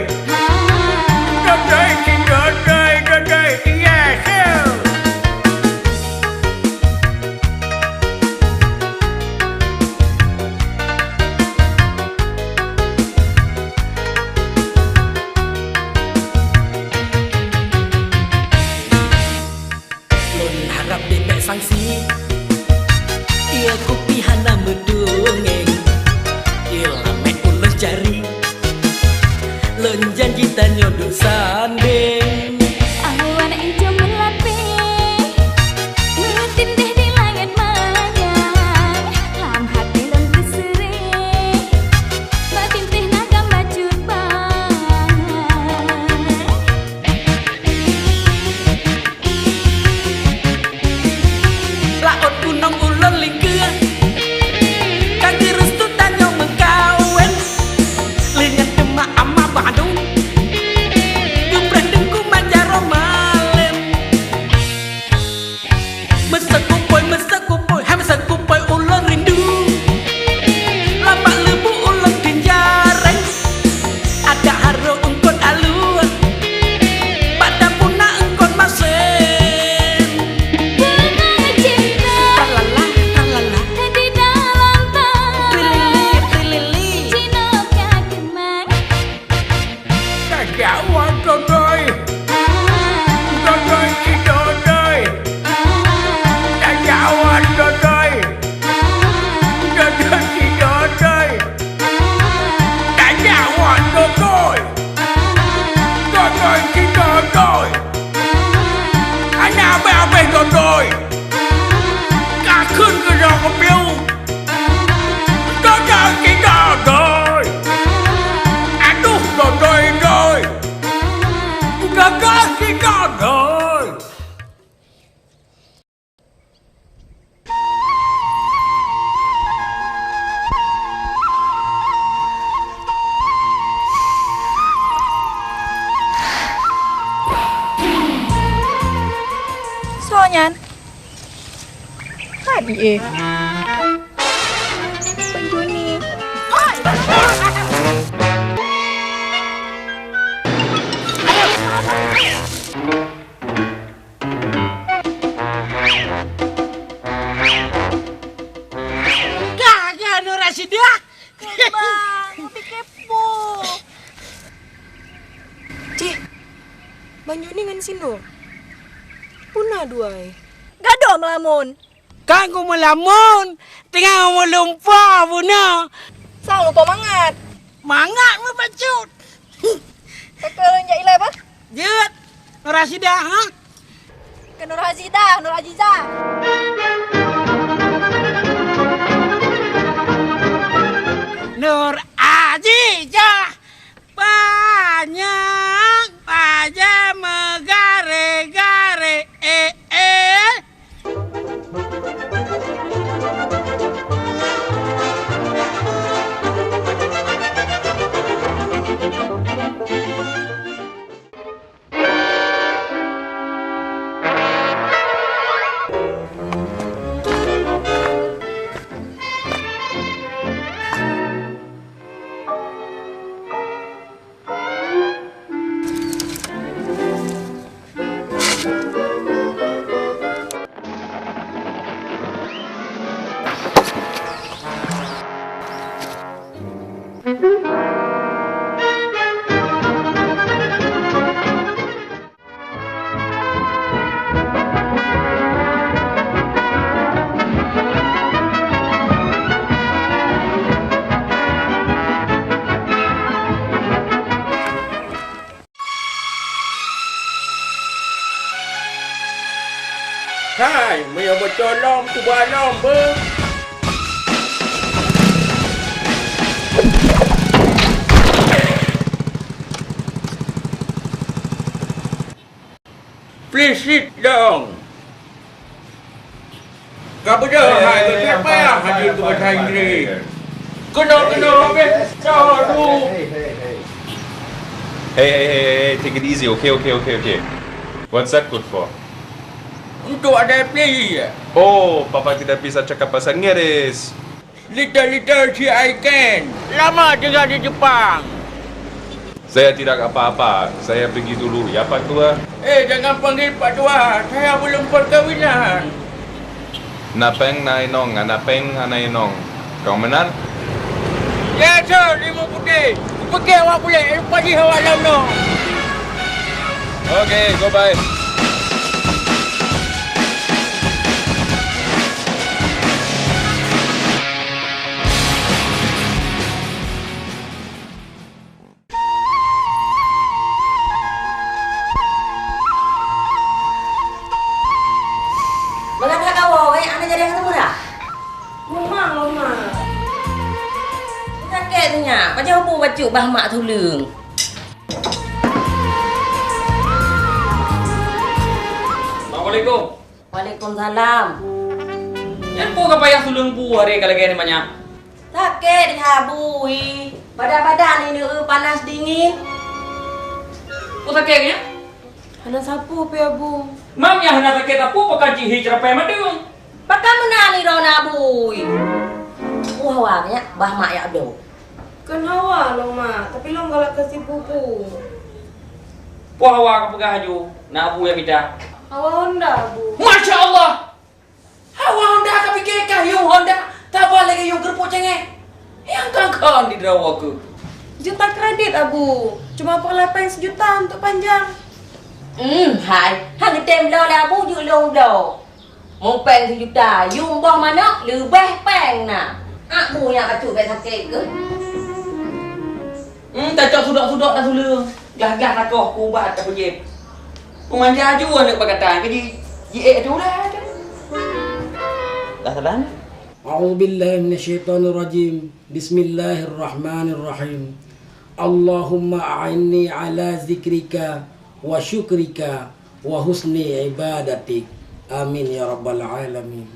dodoi cit dodoi, dodoi. Yes, sir. Lôn harab bèk-bèk sangsi, ie kupi hana meudongeng. Ie lamé ulôn cari, lôn janji tanyoe duek sandeng. Awan ijo meulapeh, meutindeh di langét manyang, lam até lôn teuseureh, bak bintéh na gamba cut ban. Laôt gunong ulôn lingkeue, ka geurestu tanyoe meukawen. Lheueh nyan teuma ama badu, geupreh Bang Joni. Ka, ka, Nur Rasyidah. Bang, Abi kepo. Cih, Bang Joni ngon si Nur. Puna dua, eh. Gadôh meulamun. Ka ku meulamun, teungoh meulumpoe bunoe. Sang lupa mangat. Mangat meupacut. Kakak lôn jak ilai bah? Jeuet. Nur Rasyidah, ha? Ke Nur Rasyidah, Nur Azizah. Nur Azizah. Panyang paja meugare-gare, eh, eh. Hai, meunyoe beucolong, tuba lom beuh. Please sit down. Ka beudôh hai, eh, eh, eh, payah hadir keu bahasa Inggris. Keunoe, keunoe, habéh tahu. Hey, hey, hey, hey, hey, take it easy, okay, okay, okay, okay. What's that good for? Untuk ada play. Oh, papa tidak bisa cakap bahasa Inggris. Little, little see I can. Lama tinggal di Jepang. Saya tidak apa-apa. Saya pergi dulu ya, Pak Tua. Eh, jangan panggil Pak Tua. Saya belum perkahwinan. Na péng na inong, na péng na inong. Kau meunan? Ya, sir, lima putih. Kupikir awak bulék, lupa jih awak lom noh. Okay, goodbye. Meunan hana woe, eh, hana jadi hana murah. Lôn ma, lôn ma. Sakét nyak, pajan bu bacut bah mak tuleueng. Assalamualaikum. Waalaikumsalam. Nyan peue ka payah tuleueng bu aré ka lagèe nyan, Mak, nyan? Sakét, Abu, ih. Badan-badan inong, eh, panas dingin. Peue sakét nyan? Hana sapeue pih, Abu. Mam nyang hana sakét sapeue, pakon cit hi ceurapai mantong. Pakon meunan droeneuh, Abu, ih? Peue hawa nyak, bah mak jak bloe. Kon hawa lôn, Mak, tapi lôn galak keu si Pupu. Peue hawa ka peugah laju, na Abu nyang mita? Hawa Honda, Abu. Masya Allah! Hawa Honda ka pike kah yum Honda, taba lagèe yum keureupuk cengeng. Nyang kon-kon di droe keuh. Juta kredit, Abu. Cuma peureulèe péng sijuta untuk panjang. Hmm, hai. Han geutem bloe lé Abu, jeuet lôn bloe. Mupéng sijuta, yum boh manok leubeh péng na. Ak bu nyak bacut bèk sakét keuh. Hmm, tacok sudok-sudok na tuleueng. Gah-gah takoh keu ubat tapeujép. Peumanja aju aneuk bak gata, keu ji, jiék aju ulat. Dah saban? A'udzubillahi minasyaitonirrajim. Bismillahirrahmanirrahim. Allahumma a'inni ala zikrika wa syukrika wa husni ibadatik. Amin ya rabbal alamin.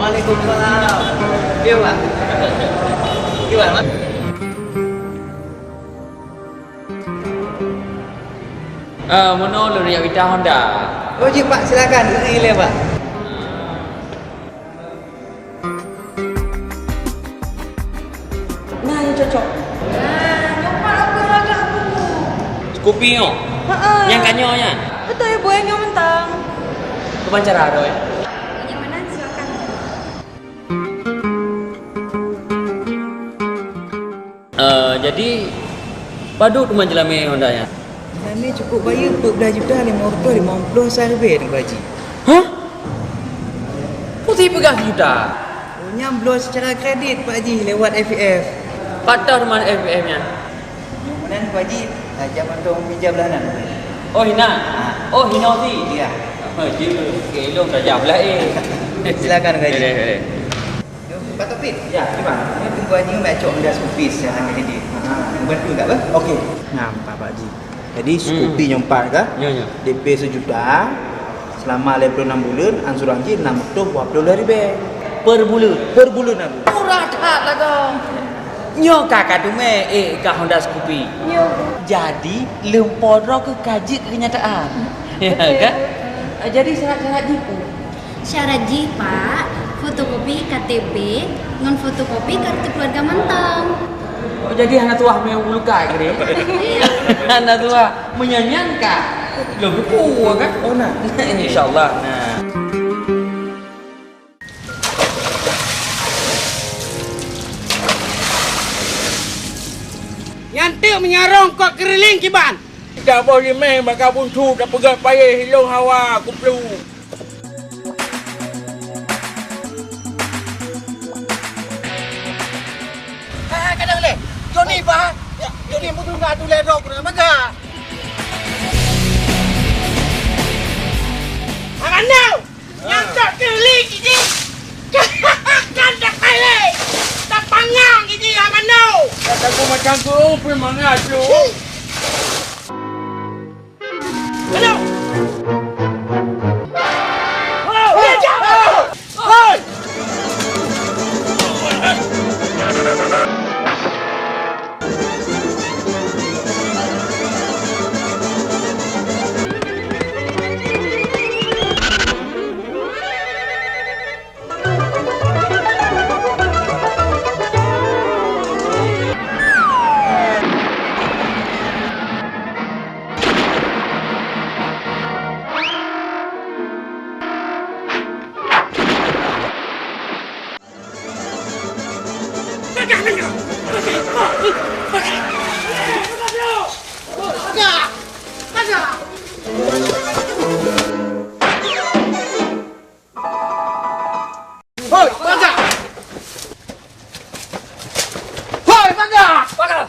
Waalaikumsalam. Gimana? Gimana? Ah, meunoe lôn jak mita Honda. Oh, jeuet, Pak, silakan. Iri lé, Pak. Nah, nyang cocok. Nah, nyoe pat aku rasa aku. Kupi nyoe? Heeh. Nyang ka nyoe nyan? Beutôi, Bu, nyoe mantong. Kiban cara droe? Nyang mana silakan. Eh, jadi, padub teuma jeulamé Honda nyan? Jeulamé cukup bayeue peuet blaih juta limong reutôh limong ploh sa ribèe, Teungku Haji. Hah? Peue teupeugah juta? Oh, nyan bloe secara kredit, Pak Haji, lewat F I F. Pat teuma F I F nyan? Nyoe meunan, Pak Haji, tajak mantong meja blah nan. Oh, hina? Ah. Oh, hina si? Iya. Oh, jeuet. Keu lôn tajak blah, eh. Silakan, Pak Haji. Boleh, boleh. Pak Taufik. Ya, gimana? Ini tunggu aja, nak cok Honda Scoopy yang hanya ini. Ha, membantu tak, Bang? Okey. Nah, Pak Haji. Jadi, hmm, Scoopy nyoe empat kan? Ya, ya. D P sejuta, selama lima puluh enam bulan, angsuran jih enam ratus dua puluh lima ribu. Per bulan? Per bulan, Abu. Murah that lah, Kong. Nyoe ka ka teumé, eh, ka Honda Scoopy. Ya. Jadi, leumpor droe keu ka jeuet keu kenyataan. Ya, kan? Betul. Jadi, syarat-syarat jih, Pu? Syarat jih, Pak, fotokopi K T P ngon fotokopi kartu keluarga mantong. Oh, jadi hana tuah meuulukah, kira? Iya. Hana tuah meunyanyian kah? Loh, buku kan? Oh, nah. Insya Allah. Nah. Nyan teuk meunyaroe kot keurileng kiban. Dak boh limeng bak ka bunsu tapeugah payéh ilong hawa kuplu. Hai, hai, kadang lé. Joni, bah. Ya, Joni, mutu na tu lé dok na mega. Hai, mana? Nyang tak keulik ini. Kan tak kali. Tak pangang ini, hai, mana? Kata aku macam tu, pun mana tu? Halo! Hei! Hoi, paga! Hoi, paga! Paga!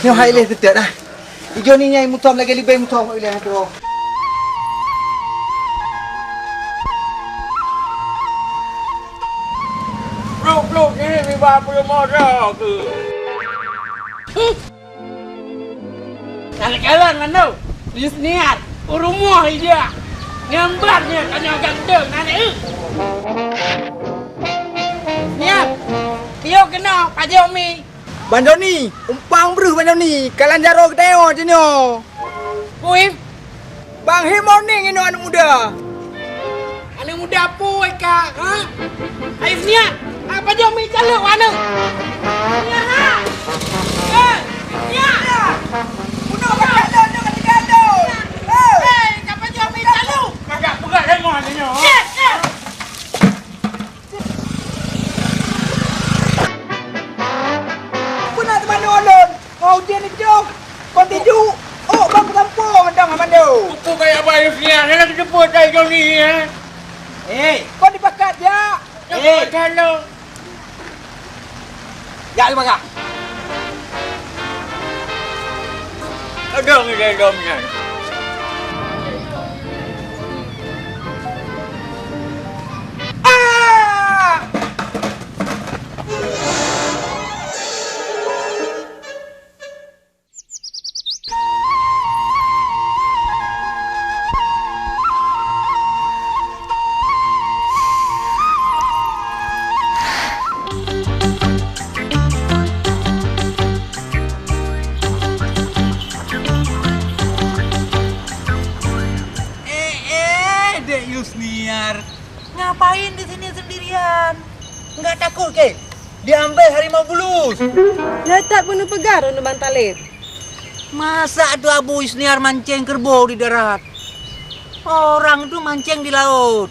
Nyoe hai lé teutek dah. Ijo ni nyai mutom lagèe libeng mutom ilèe tu. Pluk-pluk ni biba peurumoh dah ke? Kalon-kalon ngon nyoe, Yusniat, u rumoh ija. Ngon brat nyan tanyoe ganteng, aneuk. Niat, piôh keunoe pajoh mi. Bang Joni, umpang breuh Bang Joni, kalan jaroe geutanyoe jinoe. Pui, Bang Himon ni ngieng aneuk muda. Aneuk muda pui ka, ha? Hai Niat, apa jom mi calok aneuk? Niat, ha? Hei, Niat! Bunuh ka calok tu, ka tinggal tu. Hei! Hei, apa jom mi calok? Kagak peugah lé mon nyoe. Niat, Niat! Peue na teumanoe lôn? Ngon ujeuen nyoe, kon tiju, ôk ban peugampông mantong Amando. Peue kaya Abah Yusnian, hana teupeu tai Joni, eh? Eh, kon dipakat jak. Eh. Jak lé bagah. Adong ilèe lom nyan. Ah! Ngapain di sini sendirian? Enggak takut keh? Diambil harimau bulus. Lah that bunoe peugah droeneuh Bang Taleb. Masa tu Abu Yusniar mancing kerbau di darat. Orang tu mancing di laut.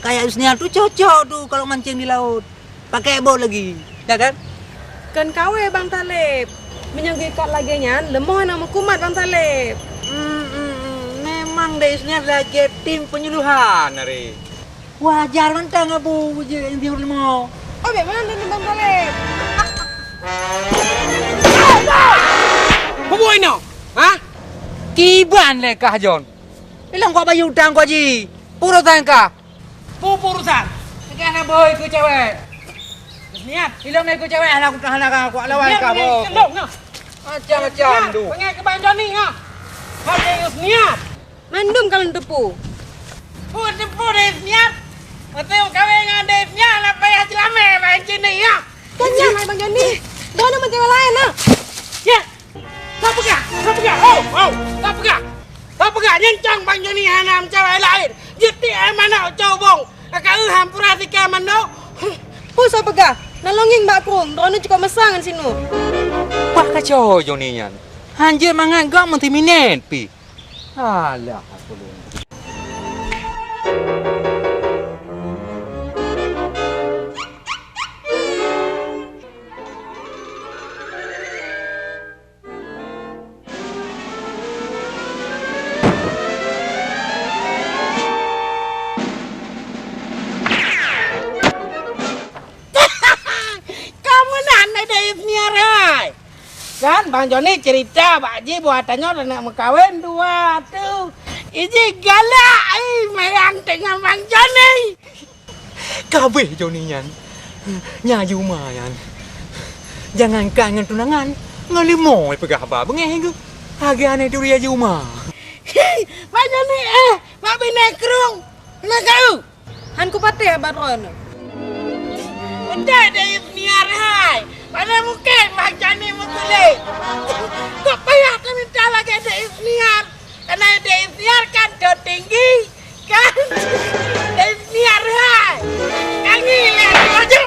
Kayak Yusniar tu cocok tu kalau mancing di laut. Pakai bot lagi, ya kan? Kon kawé Bang Taleb. Meunyoe geuikat lagèe nyan, leumoh hana meukumat Bang Taleb. Hmm, hmm, hmm. Memang Dek Yusniar lagèe tim penyuluhan hari. Wajar mantong Abu jeuet nyang tiur leumo. Oh, bèk meunan Bang Taleb. Peue buet inoe? Ha? Kiban lé kah Jon. Ilong kok bayeue utang kok ji. Urosan kah? Peue urosan? Kah na boh ikeu cewek. Niat, ilong ikeu cewek hana kutang hana kah kuat lawan kah boh. Macam-macam tu. Pengen keu Bang Joni ha. Hana niat. Mandum kalon teupeu. Peue teupeu deh niat. Watèe kawin ngon deh niat, na payah jeulamé bak cini ya. Kan nyan hai Bang Joni. Dah ada macam lain lah. Ya. Tapeugah, tapeugah. Oh, oh, tapeugah. Tapeugah nyan cang Bang Joni hana meucawa laén. Jeuet tiek manok cobong. Ka eu hampura sika manok. Peue soe peugah? Na longing bak krueng, droeneuh cukop meusa ngon sinur. Wah, kacau Joni nyan. Hanjeuet mangat gak meuti minét pih. Alah, aku lôn. Kamu nan ada Isniar hai. Kan Bang Joni cerita bak ji buat tanyoe nak meukawen dua tu. Iji galak ai mayang tengah Bang Joni. Kabeh Joni nyan. Nya Juma nyan. Jangankan ngon tunangan, ngon leumo peugah haba beungéh geuh. Lagèe aneuk turi Juma. Mak Joni eh, mak binèh krueng. Nah kau. Han kupatéh haba droeneuh. Udah deh Isniar hai. Pada mungkin mak Joni meukulé. Kok payah keuminta lagèe deh Isniar. Karena deh Isniar kan dot tinggi. Kan? Deh Isniar hai. Kami lihat wajah.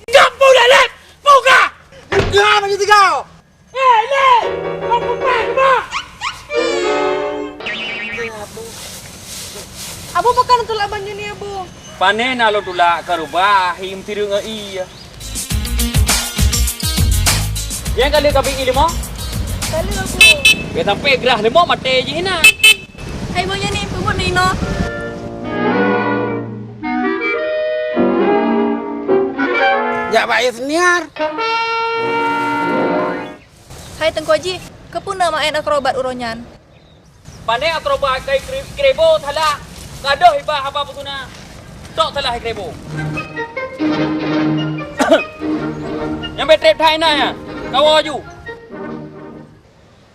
Jump udah lihat. Buka. Buka baju tiga. Eh, Lé. Kau kupas, Bang. Abu bukan tulak banjir ni, Abu. Pane na lôn tulak ka rubah, him tireung ngon ie. Nyang kali ka bi ileumo? Kali aku. Biar sampai gerah leumo mate jih na. Hai boh nyan ni, peubuet ni inoe. Jak bak Isniar. Hai Teungku Haji, keupeue na maén akrobat uroe nyan? Pane akrobat kai kri-, krebo salah. Gadoh iba haba peuguna. Tok salah krebo. Nyang beutép that inan nyan. Kawoe aju.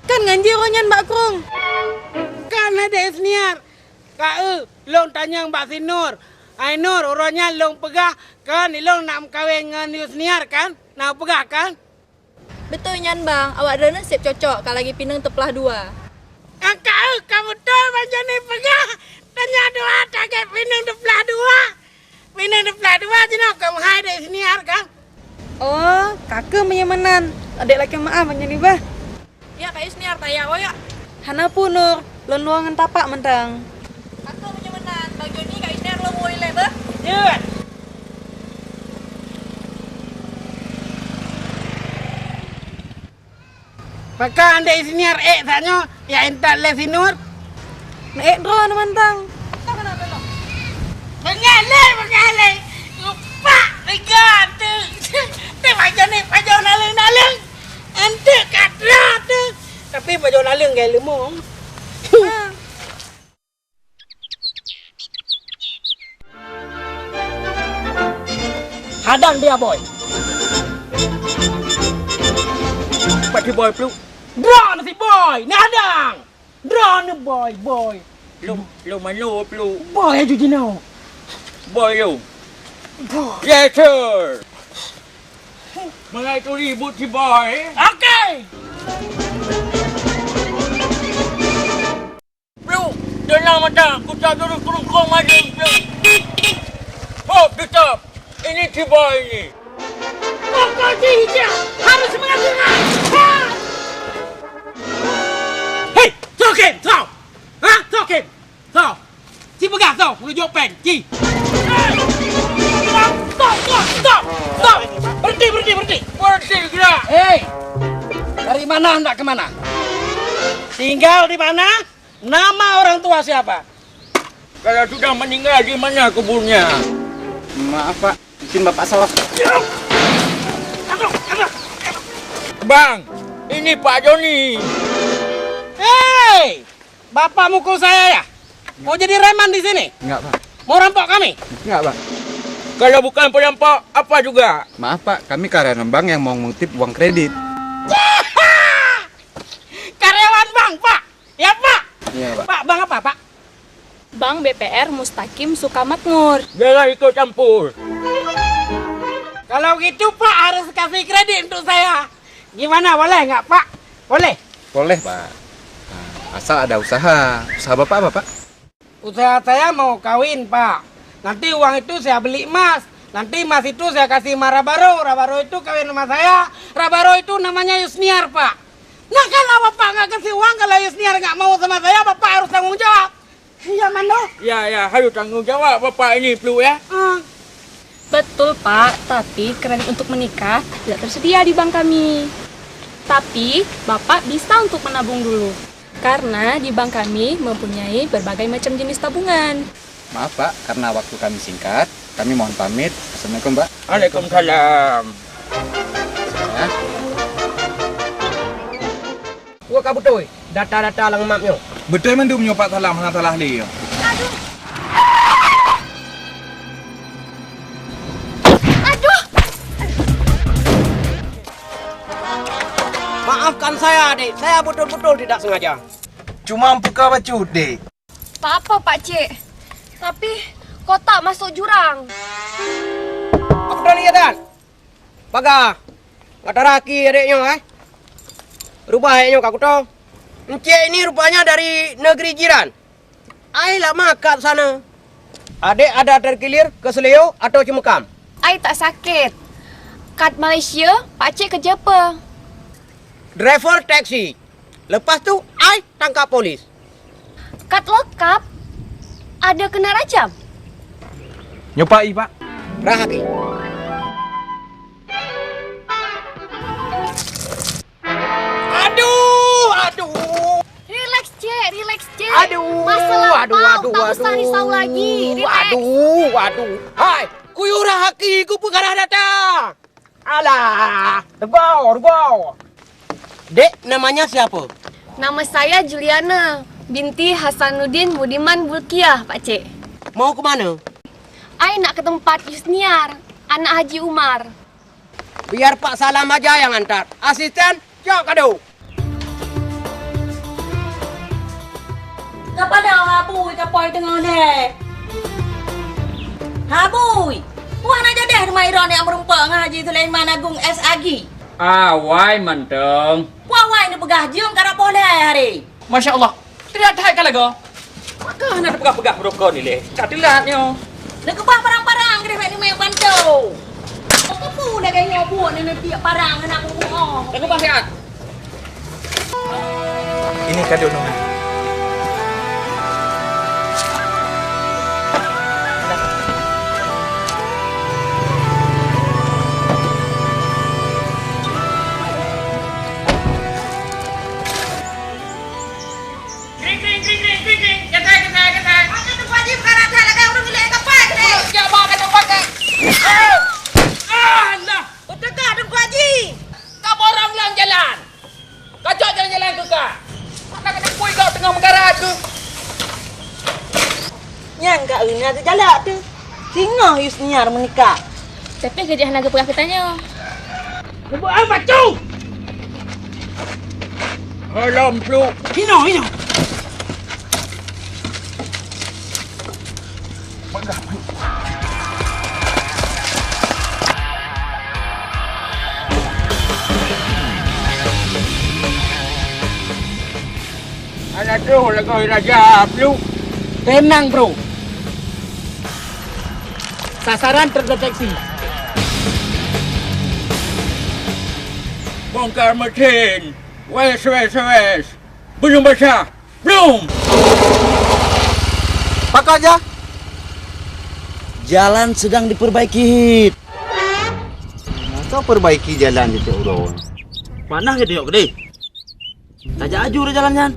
Kan ngan jih roh nyan bak krueng. Kan hadeh Isniar. Ka eu, lôn tanyong bak si Nur. Ai Nur, uroe nyan lôn peugah, kan ilôn nak meukawen ngon Yusniar kan? Na peugah kan? Beutôi nyan, Bang. Awak droeneuh seb cocok, ka lagèe pineung teuplah dua. Angka eu ka beutôi Bang Joni peugah. Tanyoe dua ka lagèe pineung teuplah dua. Pineung teuplah dua jinoe ka meuhai dek Isniar ka. Oh, ka keuh meunyoe meunan. Adek lakèe meu'ah Bang Joni bah. Ya, Kak Isniar, taya woe ya. Hana peue Nur, lôn luwa ngon tapak mantong. Ka keuh meunyoe meunan, Bang Joni, Kak Isniar lôn woe ilèe bah. Jeuet. Pakon Dek Isniar ék that nyoe, ya intat lé si Nur? Ék droe mantong. Beungéh lé, beungéh lé. Lupak tiga tu. Teuh macam ni pajoh naleueng-naleueng. Anteuk ka droe tu. Tapi pajoh naleueng gaya leumo. Hadang dia, Boy. Pat si Boy, Pluk? Droeneuh si Boy, neuhadang. Droeneuh Boy, Boy. Pluk, Pluk, mano, Pluk? Boy aju jinoe. Boy, yo. Boy. Yes, sir. Mulai tu ribut si Boy. Okey. Bro, Tenang mata, kucak jurus kerungkong maju. Hop, tetap. Ini tiba ini. Pokok jih harus mengatakan. Hei, tokem, tau. Ha, tokem. Tau. Ci peugah tau, meunyoe péng, ci. Hei. Stop, stop, stop, stop. Berhenti, berhenti, berhenti. Berhenti, gerak. Hei. Dari mana hendak ke mana? Tinggal di mana? Nama orang tua siapa? Kalau sudah meninggal, di mana kuburnya? Maaf, Pak. Mungkin Bapak salah. Bang, ini Pak Joni. Hei! Bapak mukul saya ya? Mau jadi reman di sini? Enggak, Pak. Mau rampok kami? Enggak, Pak. Kalau bukan perampok, apa juga? Maaf, Pak. Kami karyawan bank yang mau mengutip uang kredit. Karyawan bank, Pak? Ya, Pak. Iya, Pak. Pak, bank apa, Pak? Bank B P R Mustaqim Sukamakmur. Jangan ikut campur. Kalau gitu, Pak harus kasih kredit untuk saya. Gimana, boleh nggak, Pak? Boleh? Boleh, Pak. Nah, asal ada usaha. Usaha Bapak apa, Pak? Usaha saya mau kawin, Pak. Nanti uang itu saya beli emas. Nanti emas itu saya kasih sama Rabaro. Rabaro itu kawin sama saya. Rabaro itu namanya Yusniar, Pak. Nah, kalau Bapak nggak kasih uang, kalau Yusniar nggak mau sama saya, Bapak harus tanggung jawab. Iya, Mando? Ya, ya, harus tanggung jawab Bapak ini, Pluk, ya. Ah. Betul, Pak. Tapi kredit untuk menikah tidak tersedia di bank kami. Tapi, Bapak bisa untuk menabung dulu. Karena di bank kami mempunyai berbagai macam jenis tabungan. Maaf, Pak, karena waktu kami singkat, kami mohon pamit. Assalamualaikum, Pak. Waalaikumsalam. Ya. Wah, ka beutôi data-data lam map nyoe. Beutôi mandum nyoe, Pak Salam, hana salah lé nyoe. Aduh! Maafkan saya, Dek. Saya betul-betul tidak sengaja. Cuma meupeugah bacut, Dek. Tak apa, Pak Cik. Tapi kotak masuk jurang. Apa kau lihat, Dan? Paga. Nggak taraki adek nyoe, eh? Rubah adek nyoe, Kak Kuto. Encik ini rupanya dari negeri jiran. Ai lama kat sana. Adek ada terkilir ke Seleo atau Cemekam? Ai tak sakét. Kat Malaysia, Pak Cik kerja apa? Driver taksi. Lepas tu, ai tangkap polis. Kat lokap, ada kena rajam? Nyoe Pak, i, Pak. Rahaki. Aduh, aduh. Relax, Cek, relax, Cek. Aduh, Masalah aduh, pau, aduh, tak usah aduh. Risau lagi. Relax. Aduh, aduh. Hai, kuyuh Rahaki, ku peugah dah datang. Alah, degau, degau. Dek, namanya siapa? Nama saya Juliana binti Hasanuddin Budiman Bulkiah, Pak Cik. Mau ke mana? Ai nak ke tempat Yusniar, anak Haji Umar. Biar Pak Salam aja yang antar. Asisten, cok kado. Kapadang Habui kapôi teungoh lé? Habui, puah na jadeh rumoh droeneuh nyang meurumpok ngon Haji Sulaiman Agung S A G? Awai mantong. Puah wai neupeugah jeuem karab poh lhèe hari. Masya Allah, teulat that ka lagoe. Maka hana teupeugah-peugah rukon ilèe. Ka teulat nyoe. Neukeubah parang-parang keudeh bak neumèe bantu. Keupeue lagèe nyoe buet neuneupiek parang hana muoh. Neukeubah siat. Ini kado Nona. Kring, kring, kring, kring, kring, kring. Gatai, gatai, gatai. Maka tu wajib karata lagèe ureueng ilèe kapai keuneuk. Jak bak kata pakai. Ah! Ah, nah. Beuteuka Teungku Haji. Ka borong lam jalan. Kacok jalan-jalan keu ka. Maka kata pui kau teungoh meugarat keu. Nyang ka euna teujalak teuh. Singoh Yusniar meunikah. Tapi keujih hana geupeugah geutanyoe. Geupeugah bacut! Alam pluk. Hino, hino. Anak tu lagu raja pluk. Tenang, Bro. Sasaran terdeteksi. Bongkar mesin. Wes, wes, wes. Belum basah. Belum. Pakon, Jah? Jalan sedang diperbaiki, Hit. Masa perbaiki jalan di Cok Uron? Panas ke tengok gede? Tajak aju dah jalan nyan.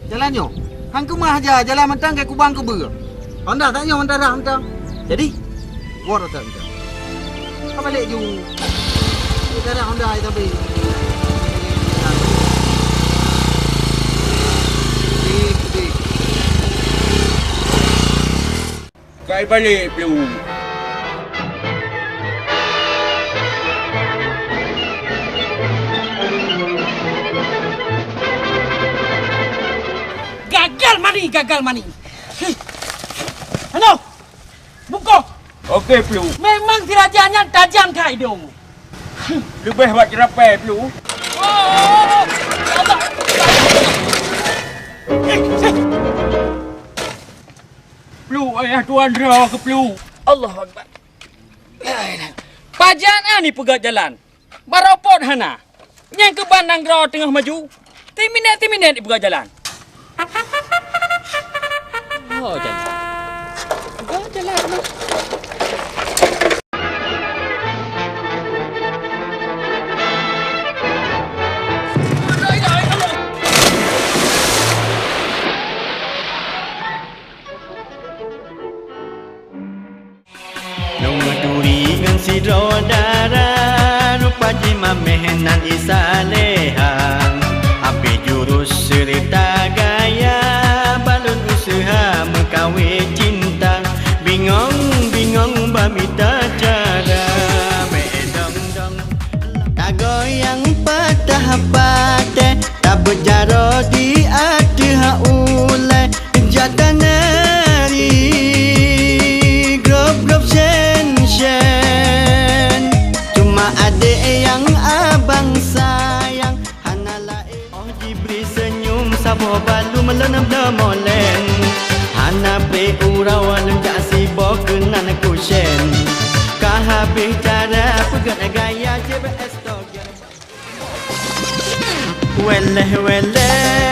Jalan nyoe? Hang keumah aja, jalan mantong ke kubang keubeu. Honda tak nyoe, Honda dah mantong. Jadi? Wor tak mantong. Ka balik ju. Darah Honda ai tapi. Kai balik, Pelu. Gagal mani, gagal mani. Hei. Ano? Bukoh. Oke, Pelu. Memang si raja nyan tajam that idong. Leubeh bak ceurapée, Pelu. Oh, ya Allah. Pelu, ayah tuan droe keu Pelu. Allahu Akbar. Pajan ani peugah jalan. Baropot hana. Nyang keuban nanggroe teungoh maju. Timinet-timinet ipeugah jalan. Oh, jalan. Peugah jalan. Lôn meuturi ngon sidroe dara, rupa jih mamèh nan Isa Leha. Abéh jurus seureuta gaya, balon useuha meukawen cinta. Bingong-bingong bak mita cara, meu'èn dong-dong. Tagoyang patah patéh, tabeuet jaroe di ateueh ulèe. Jata nari, grob-grob shen-shen. Cuma adék nyang abang sayang, hana laén. Oh jibri seunyum saboh balu meuleuneub leumolen. Hana pé uroe lôn jak siboh keunan kusen. Ka habéh cara peugöt gaya J B S togen. Weleh-weleh.